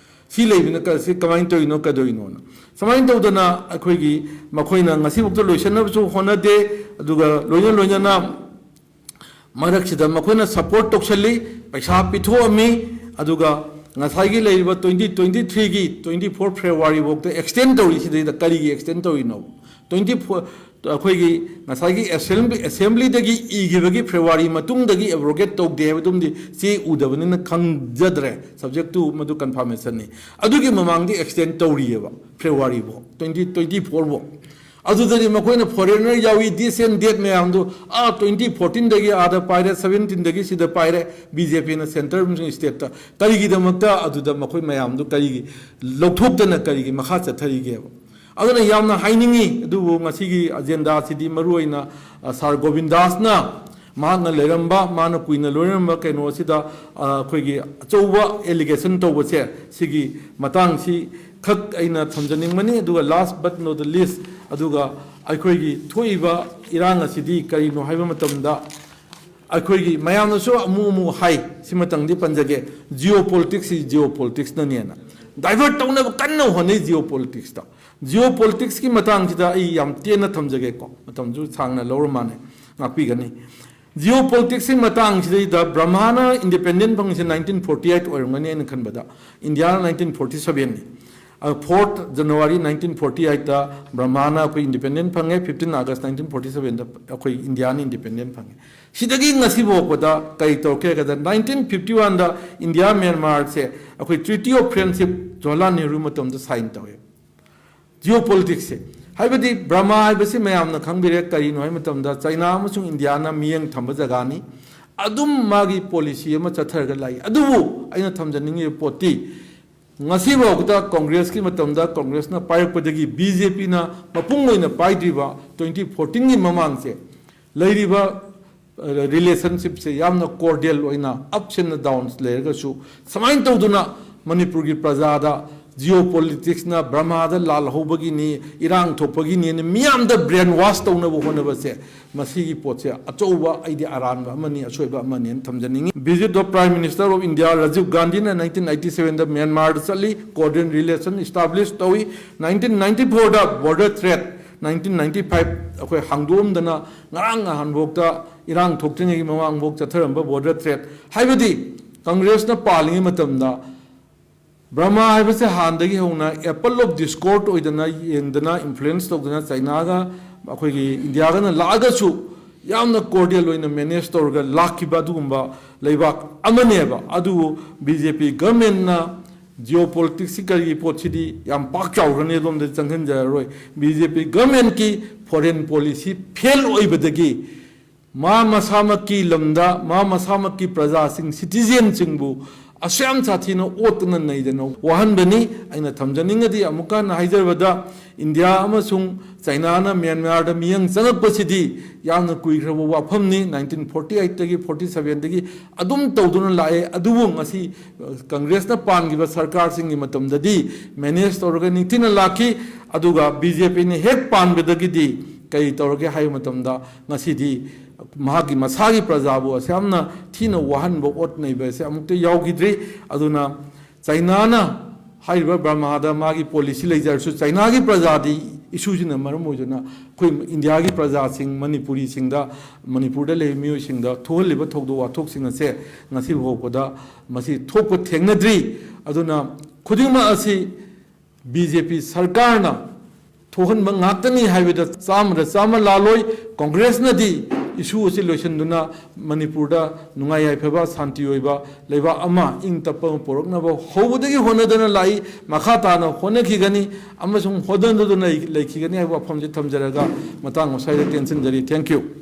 ꯁꯤ ꯂꯩꯕꯅ ꯀ-, ꯁꯤ ꯀꯃꯥꯏꯅ ꯇꯧꯔꯤꯅꯣ, ꯀꯩꯗꯧꯔꯤꯅꯣꯅ꯫ ꯁꯨꯃꯥꯏꯅ ꯇꯧꯗꯅ ꯑꯩꯈꯣꯏꯒꯤ ꯃꯈꯣꯏꯅ ꯉꯁꯤꯐꯥꯎꯗ ꯂꯣꯏꯁꯤꯟꯅꯕꯁꯨ ꯍꯣꯠꯅꯗꯦ, ꯑꯗꯨꯒ ꯂꯣꯏꯅ ꯂꯣꯏꯅꯅ ꯃꯔꯛꯁꯤꯗ ꯃꯈꯣꯏꯅ ꯁꯄꯣꯔꯠ ꯇꯧꯁꯜꯂꯤ, ꯄꯩꯁꯥ ꯄꯤꯊꯣꯛꯑꯝꯃꯤ, ꯑꯗꯨꯒ ꯉꯁꯥꯏꯒꯤ ꯂꯩꯔꯤꯕ ꯇ꯭ꯋꯦꯟꯇꯤ ꯇ꯭ꯋꯦꯟꯇꯤ ꯊ꯭ꯔꯤꯒꯤ ꯇ꯭ꯋꯦꯟꯇꯤ ꯐꯣꯔ ꯐꯦꯕ꯭ꯔꯨꯋꯥꯔꯤꯐꯥꯎꯗ ꯑꯦꯛꯁꯇꯦꯟ ꯇꯧꯔꯤꯁꯤꯗꯩꯗ ꯀꯔꯤꯒꯤ ꯑꯦꯛꯁꯇꯦꯟ ꯇꯧꯔꯤꯅꯣ? ꯇ꯭ꯋꯦꯟꯇꯤ ꯐꯣꯔ, ꯑꯩꯈꯣꯏꯒꯤ ꯉꯁꯥꯏꯒꯤ ꯑꯦꯁꯦꯝꯕ꯭ꯂꯤ, ꯑꯦꯁꯦꯝꯕ꯭ꯂꯤꯗꯒꯤ ꯏꯈꯤꯕꯒꯤ ꯐꯦꯕ꯭ꯔꯨꯋꯥꯔꯤ ꯃꯇꯨꯡꯗꯒꯤ ꯑꯦꯕ꯭ꯔꯣꯒꯦꯠ ꯇꯧꯗꯦ ꯍꯥꯏꯕꯗꯨꯝꯗꯤ ꯆꯦ ꯎꯗꯕꯅꯤꯅ ꯈꯪꯖꯗ꯭ꯔꯦ, ꯁꯕꯖꯦꯛ ꯇꯨ ꯃꯗꯨ ꯀꯟꯐꯥꯔꯃꯦꯁꯟꯅꯤ꯫ ꯑꯗꯨꯒꯤ ꯃꯃꯥꯡꯗꯤ ꯑꯦꯛꯁꯇꯦꯟ ꯇꯧꯔꯤꯑꯕ ꯐꯦꯕ꯭ꯔꯨꯋꯥꯔꯤꯐꯥꯎ, ꯇ꯭ꯋꯦꯟꯇꯤ ꯇ꯭ꯋꯦꯟꯇꯤ ꯐꯣꯔꯐꯥꯎ꯫ ꯑꯗꯨꯗꯗꯤ ꯃꯈꯣꯏꯅ ꯐꯣꯔꯦꯟꯅꯔ ꯌꯥꯎꯏ, ꯗꯤꯁ ꯑꯦꯟ ꯗꯦꯠ ꯃꯌꯥꯝꯗꯨ ꯑꯥ ꯇ꯭ꯋꯦꯟꯇꯤ ꯐꯣꯔꯇꯤꯟꯗꯒꯤ ꯑꯥꯗ ꯄꯥꯏꯔꯦ, ꯁꯕꯦꯟꯇꯤꯟꯗꯒꯤ ꯁꯤꯗ ꯄꯥꯏꯔꯦ, ꯕꯤ ꯖꯦ ꯄꯤꯅ ꯁꯦꯟꯇꯔ ꯑꯃꯁꯨꯡ ꯁ꯭ꯇꯦꯠꯇ꯫ ꯀꯔꯤꯒꯤꯗꯃꯛꯇ ꯑꯗꯨꯗ ꯃꯈꯣꯏ ꯃꯌꯥꯝꯗꯨ ꯀꯔꯤꯒꯤ ꯂꯧꯊꯣꯛꯇꯅ ꯀꯔꯤꯒꯤ ꯃꯈꯥ ꯆꯠꯊꯔꯤꯒꯦꯕ? ꯑꯗꯨꯅ ꯌꯥꯝꯅ ꯍꯥꯏꯅꯤꯡꯉꯤ, ꯑꯗꯨꯕꯨ ꯉꯁꯤꯒꯤ ꯑꯖꯦꯟꯗꯥꯁꯤꯗꯤ ꯃꯔꯨꯑꯣꯏꯅ, ꯑ, ꯁꯥꯔ ꯒꯣꯕꯤꯟꯗꯥꯁꯅ ꯃꯍꯥꯛꯅ ꯂꯩꯔꯝꯕ, ꯃꯥꯅ ꯀꯨꯏꯅ ꯂꯣꯏꯅꯔꯝꯕ ꯀꯩꯅꯣꯁꯤꯗ, ꯑ, ꯑꯩꯈꯣꯏꯒꯤ ꯑꯆꯧꯕ ꯑꯦꯂꯤꯒꯦꯁꯟ ꯇꯧꯕꯁꯦ, ꯁꯤꯒꯤ ꯃꯇꯥꯡꯁꯤ ꯈꯛ ꯑꯩꯅ ꯊꯝꯖꯅꯤꯡꯕꯅꯤ꯫ ꯑꯗꯨꯒ last but not the least, ꯑꯗꯨꯒ ꯑꯩꯈꯣꯏꯒꯤ ꯊꯣꯛꯏꯕ ꯏꯔꯥꯡ ꯑꯁꯤꯗꯤ ꯀꯔꯤꯅꯣ ꯍꯥꯏꯕ ꯃꯇꯝꯗ, ꯑꯩꯈꯣꯏꯒꯤ ꯃꯌꯥꯝꯅꯁꯨ ꯑꯃꯨꯛ ꯑꯃꯨꯛ ꯍꯥꯏ, ꯁꯤꯃꯇꯪꯗꯤ ꯄꯟꯖꯒꯦ, ꯖꯤꯑꯣ ꯄꯣꯂꯤꯇꯤꯛꯁꯁꯤ ꯖꯤꯑꯣ ꯄꯣꯂꯤꯇꯤꯛꯁꯅꯅꯦꯅ divert ꯇꯧꯅꯕ ꯀꯟꯅ ꯍꯣꯠꯅꯩ ꯖꯤꯑꯣ ꯄꯣꯂꯤꯇꯤꯛꯁꯇ꯫ ꯖꯤꯑꯣ ꯄꯣꯂꯤꯇꯤꯛꯁꯀꯤ ꯃꯇꯥꯡꯁꯤꯗ ꯑꯩ ꯌꯥꯝ ꯇꯦꯟꯅ ꯊꯝꯖꯒꯦꯀꯣ, ꯃꯇꯝꯁꯨ ꯁꯥꯡꯅ ꯂꯧꯔ ꯃꯥꯜꯂꯦ, ꯉꯥꯛꯄꯤꯒꯅꯤ꯫ ꯖꯤꯑꯣ ꯄꯣꯂꯤꯇꯤꯛꯁꯀꯤ ꯃꯇꯥꯡꯁꯤꯗꯩꯗ ꯕ꯭ꯔꯍꯃꯥꯅ ꯏꯟꯗꯤꯄꯦꯟꯗꯦꯟ ꯐꯪꯉꯤꯁꯦ ꯅꯥꯏꯟꯇꯤꯟ ꯐꯣꯔꯇꯤ ꯑꯩꯠ ꯑꯣꯏꯔꯝꯒꯅꯤ ꯑꯩꯅ ꯈꯟꯕꯗ, ꯏꯟꯗꯤꯌꯥꯅ ꯅꯥꯏꯟꯇꯤꯟ ꯐꯣꯔꯇꯤ ꯁꯕꯦꯟꯅꯤ꯫ ꯐꯣꯔꯠ ꯖꯅꯋꯥꯔꯤ ꯅꯥꯏꯟꯇꯤꯟ ꯐꯣꯔꯇꯤ ꯑꯩꯠꯇ ꯕ꯭ꯔꯍꯃꯥꯅ ꯑꯩꯈꯣꯏ ꯏꯟꯗꯤꯄꯦꯟꯗꯦꯟ ꯐꯪꯉꯦ, ꯐꯤꯐꯇꯤꯟ ꯑꯥꯒꯁ ꯅꯥꯏꯟꯇꯤꯟ ꯐꯣꯔꯇꯤ ꯁꯕꯦꯟꯗ ꯑꯩꯈꯣꯏ ꯏꯟꯗꯤꯌꯥꯅ ꯏꯟꯗꯤꯄꯦꯟꯗꯦꯟ ꯐꯪꯉꯦ꯫ ꯁꯤꯗꯒꯤ ꯉꯁꯤ ꯐꯥꯎꯕꯗ ꯀꯔꯤ ꯇꯧꯔꯛꯀꯦ ꯍꯥꯏꯕꯗ, ꯅꯥꯏꯟꯇꯤꯟ ꯐꯤꯐꯇꯤ ꯋꯥꯟꯗ ꯏꯟꯗꯤꯌꯥ ꯃ꯭ꯌꯥꯟꯃꯥꯔꯁꯦ ꯑꯩꯈꯣꯏ treaty of friendship Jawaharlal Nehru ꯃꯇꯝꯗ ꯁꯥꯏꯟ ꯇꯧꯋꯦ꯫ ꯖꯤꯑꯣ ꯄꯣꯂꯤꯇꯤꯛꯁꯁꯦ, ꯍꯥꯏꯕꯗꯤ ꯕꯔꯃꯥ ꯍꯥꯏꯕꯁꯤ ꯃꯌꯥꯝꯅ ꯈꯪꯕꯤꯔꯦ ꯀꯔꯤꯅꯣ ꯍꯥꯏꯕ ꯃꯇꯝꯗ ꯆꯩꯅꯥ ꯑꯃꯁꯨꯡ ꯏꯟꯗꯤꯌꯥꯅ ꯃꯤꯠꯌꯦꯡ ꯊꯝꯕ ꯖꯒꯥꯅꯤ꯫ ꯑꯗꯨꯝ ꯃꯥꯒꯤ ꯄꯣꯂꯤꯁꯤ ꯑꯃ ꯆꯠꯊꯔꯒ ꯂꯥꯛꯏ꯫ ꯑꯗꯨꯕꯨ ꯑꯩꯅ ꯊꯝꯖꯅꯤꯡꯉꯤꯕ ꯄꯣꯠꯇꯤ, ꯉꯁꯤꯐꯥꯎꯕꯗ ꯀꯣꯡꯒ꯭ꯔꯦꯁꯀꯤ ꯃꯇꯝꯗ, ꯀꯣꯡꯒ꯭ꯔꯦꯁꯅ ꯄꯥꯏꯔꯛꯄꯗꯒꯤ ꯕꯤ ꯖꯦ ꯄꯤꯅ ꯃꯄꯨꯡ ꯑꯣꯏꯅ ꯄꯥꯏꯗ꯭ꯔꯤꯕ ꯇ꯭ꯋꯦꯟꯇꯤ ꯐꯣꯔꯇꯤꯟꯒꯤ ꯃꯃꯥꯡꯁꯦ ꯂꯩꯔꯤꯕ ꯔꯤꯂꯦꯁꯟꯁꯤꯞꯁꯦ ꯌꯥꯝꯅ ꯀꯣꯔꯗꯤꯌꯦꯜ ꯑꯣꯏꯅ, ups and downs ꯂꯩꯔꯒꯁꯨ, ꯁꯨꯃꯥꯏꯅ ꯇꯧꯗꯨꯅ ꯃꯅꯤꯄꯨꯔꯒꯤ ꯄ꯭ꯔꯖꯥꯗ ꯖꯤꯑꯣ ꯄꯣꯂꯤꯇꯤꯛꯁꯅ ꯕꯔꯃꯥꯗ ꯂꯥꯜꯍꯧꯕꯒꯤꯅꯤ, ꯏꯔꯥꯡ ꯊꯣꯛꯄꯒꯤꯅꯤꯅ ꯃꯤꯌꯥꯝꯗ ꯕ꯭ꯔꯦꯟ ꯋꯥꯁ ꯇꯧꯅꯕ ꯍꯣꯠꯅꯕꯁꯦ, ꯃꯁꯤꯒꯤ ꯄꯣꯠꯁꯦ ꯑꯆꯧꯕ, ꯑꯩꯗꯤ ꯑꯔꯥꯟꯕ ꯑꯃꯅꯤ, ꯑꯁꯣꯏꯕ ꯑꯃꯅꯤꯅ ꯊꯝꯖꯅꯤꯡꯉꯤ꯫ Visit of Prime Minister of India Rajiv Gandhiꯅ nineteen ninety sevenꯗ ꯃ꯭ꯌꯥꯟꯃꯥꯔꯗ ꯆꯠꯂꯤ, ꯀꯣꯔꯗꯤꯌꯦꯜ ꯔꯤꯂꯦꯁꯟ ꯏꯁꯇꯥꯕ꯭ꯂꯤꯁ ꯇꯧꯏ꯫ Nineteen ninety fourꯗ border threat, nineteen ninety five ꯑꯩꯈꯣꯏ ꯍꯥꯡꯗꯣꯛꯑꯝꯗꯅ ꯉꯔꯥꯡ ꯅꯍꯥꯟꯐꯥꯎꯗ, ꯏꯔꯥꯡ ꯊꯣꯛꯇ꯭ꯔꯤꯉꯩꯒꯤ ꯃꯃꯥꯡꯐꯥꯎ ꯆꯠꯊꯔꯝꯕ ꯕꯣꯔꯗꯔ ꯊ꯭ꯔꯦꯠ, ꯍꯥꯏꯕꯗꯤ ꯀꯪꯒ꯭ꯔꯦꯁꯅ ꯄꯥꯜꯂꯤꯉꯩ ꯃꯇꯝꯗ ꯕꯔꯃꯥ ꯍꯥꯏꯕꯁꯦ ꯍꯥꯟꯅꯗꯒꯤ ꯍꯧꯅ apple of discord ꯑꯣꯏꯗꯅ, ꯌꯦꯡꯗꯅ, ꯏꯟꯐ꯭ꯂꯨꯌꯦꯟꯁ ꯇꯧꯗꯅ, ꯆꯩꯅꯥꯒ ꯑꯩꯈꯣꯏꯒꯤ ꯏꯟꯗꯤꯌꯥꯒꯅ ꯂꯥꯛꯑꯒꯁꯨ ꯌꯥꯝꯅ ꯀꯣꯔꯗꯤꯌꯦꯜ ꯑꯣꯏꯅ ꯃꯦꯅꯦꯖ ꯇꯧꯔꯒ ꯂꯥꯛꯈꯤꯕ ꯑꯗꯨꯒꯨꯝꯕ ꯂꯩꯕꯥꯛ ꯑꯃꯅꯦꯕ꯫ ꯑꯗꯨꯕꯨ ꯕꯤ ꯖꯦ ꯄꯤ ꯒꯚꯔꯟꯃꯦꯟꯠꯅ ꯖꯤꯑꯣ ꯄꯣꯂꯤꯇꯤꯛꯁꯀꯤ ꯀꯔꯤꯒꯤ ꯄꯣꯠꯁꯤꯗꯤ ꯌꯥꯝ ꯄꯥꯛ ꯆꯥꯎꯈ꯭ꯔꯅꯤ, ꯑꯗꯣꯝꯗ ꯆꯪꯍꯟꯖꯔꯔꯣꯏ꯫ ꯕꯤ ꯖꯦ ꯄꯤ ꯒꯚꯔꯟꯃꯦꯟꯠꯀꯤ ꯐꯣꯔꯦꯟ ꯄꯣꯂꯤꯁꯤ ꯐꯦꯜ ꯑꯣꯏꯕꯗꯒꯤ ꯃꯥ ꯃꯁꯥꯃꯛꯀꯤ ꯂꯝꯗ, ꯃꯥ ꯃꯁꯥꯃꯛꯀꯤ ꯄ꯭ꯔꯖꯥꯁꯤꯡ, ꯁꯤꯇꯤꯖꯦꯟꯁꯤꯡꯕꯨ ꯑꯁꯨꯛ ꯌꯥꯝ ꯁꯥꯊꯤꯅ ꯑꯣꯠꯇꯅ ꯅꯩꯗꯅ ꯋꯥꯍꯟꯕꯅꯤ꯫ ꯑꯩꯅ ꯊꯝꯖꯅꯤꯡꯉꯗꯤ, ꯑꯃꯨꯛꯀ ꯍꯟꯅ ꯍꯥꯏꯖꯔꯕꯗ, ꯏꯟꯗꯤꯌꯥ ꯑꯃꯁꯨꯡ ꯆꯩꯅꯥꯅ ꯃ꯭ꯌꯥꯟꯃꯥꯔꯗ ꯃꯤꯌꯦꯡ ꯆꯪꯉꯛꯄꯁꯤꯗꯤ ꯌꯥꯝꯅ ꯀꯨꯏꯈ꯭ꯔꯕ ꯋꯥꯐꯝꯅꯤ꯫ Nineteen forty eightꯇꯒꯤ, forty sevenꯗꯒꯤ ꯑꯗꯨꯝ ꯇꯧꯗꯨꯅ ꯂꯥꯛꯑꯦ꯫ ꯑꯗꯨꯕꯨ ꯉꯁꯤ, ꯑ, ꯀꯪꯒ꯭ꯔꯦꯁꯅ ꯄꯥꯟꯈꯤꯕ ꯁꯔꯀꯥꯔꯁꯤꯡꯒꯤ ꯃꯇꯝꯗꯗꯤ ꯃꯦꯅꯦꯖ ꯇꯧꯔꯒ ꯅꯤꯡꯊꯤꯅ ꯂꯥꯛꯈꯤ꯫ ꯑꯗꯨꯒ ꯕꯤ ꯖꯦ ꯄꯤꯅ ꯍꯦꯛ ꯄꯥꯟꯕꯗꯒꯤꯗꯤ ꯀꯔꯤ ꯇꯧꯔꯒꯦ ꯍꯥꯏꯕ ꯃꯇꯝꯗ, ꯉꯁꯤꯗꯤ ꯃꯍꯥꯛꯀꯤ ꯃꯁꯥꯒꯤ ꯄ꯭ꯔꯖꯥꯕꯨ ꯑꯁꯨꯛ ꯌꯥꯝꯅ ꯊꯤꯅ ꯋꯥꯍꯟꯕ, ꯑꯣꯠ ꯅꯩꯕ ꯑꯁꯤ ꯑꯃꯨꯛꯇ ꯌꯥꯎꯈꯤꯗ꯭ꯔꯤ꯫ ꯑꯗꯨꯅ ꯆꯩꯅꯥꯅ ꯍꯥꯏꯔꯤꯕ ꯕꯔꯃꯥꯗ ꯃꯥꯒꯤ ꯄꯣꯂꯤꯁꯤ ꯂꯩꯖꯔꯁꯨ, ꯆꯩꯅꯥꯒꯤ ꯄ꯭ꯔꯖꯥꯗꯤ ꯏꯁꯨꯁꯤꯅ ꯃꯔꯝ ꯑꯣꯏꯗꯨꯅ ꯑꯩꯈꯣꯏ ꯏꯟꯗꯤꯌꯥꯒꯤ ꯄ꯭ꯔꯖꯥꯁꯤꯡ, ꯃꯅꯤꯄꯨꯔꯤꯁꯤꯡꯗ, ꯃꯅꯤꯄꯨꯔꯗ ꯂꯩꯔꯤꯕ ꯃꯤꯑꯣꯏꯁꯤꯡꯗ ꯊꯣꯛꯍꯜꯂꯤꯕ ꯊꯧꯗꯣꯛ ꯋꯥꯊꯣꯛꯁꯤꯡ ꯑꯁꯦ ꯉꯁꯤ ꯐꯥꯎꯕꯗ ꯃꯁꯤ ꯊꯣꯛꯄ ꯊꯦꯡꯅꯗ꯭ꯔꯤ꯫ ꯑꯗꯨꯅ ꯈꯨꯗꯤꯡꯃꯛ ꯑꯁꯤ ꯕꯤ ꯖꯦ ꯄꯤ ꯁꯔꯀꯥꯔꯅ ꯊꯣꯛꯍꯟꯕ ꯉꯥꯛꯇꯅꯤ ꯍꯥꯏꯕꯗ ꯆꯥꯝꯃꯗ ꯆꯥꯝꯃ ꯂꯥꯜꯂꯣꯏ꯫ ꯀꯣꯡꯒ꯭ꯔꯦꯁꯅꯗꯤ issue ꯑꯁꯤ ꯂꯣꯏꯁꯤꯟꯗꯨꯅ ꯃꯅꯤꯄꯨꯔꯗ ꯅꯨꯡꯉꯥꯏ ꯌꯥꯏꯐꯕ, ꯁꯥꯟꯇꯤ ꯑꯣꯏꯕ ꯂꯩꯕꯥꯛ ꯑꯃ, ꯏꯪ ꯇꯞꯄ ꯑꯃ ꯄꯨꯔꯛꯅꯕ ꯍꯧꯕꯗꯒꯤ ꯍꯣꯠꯅꯗꯨꯅ ꯂꯥꯛꯏ, ꯃꯈꯥ ꯇꯥꯅ ꯍꯣꯠꯅꯈꯤꯒꯅꯤ ꯑꯃꯁꯨꯡ ꯍꯣꯠꯅꯗꯨꯅ ꯂꯩ-, ꯂꯩꯈꯤꯒꯅꯤ ꯍꯥꯏꯕ ꯋꯥꯐꯝꯁꯤ ꯊꯝꯖꯔꯒ ꯃꯇꯥꯡ ꯑꯁ꯭ꯋꯥꯏꯗ ꯇꯦꯟꯁꯤꯟꯖꯔꯤ꯫ Thank you꯫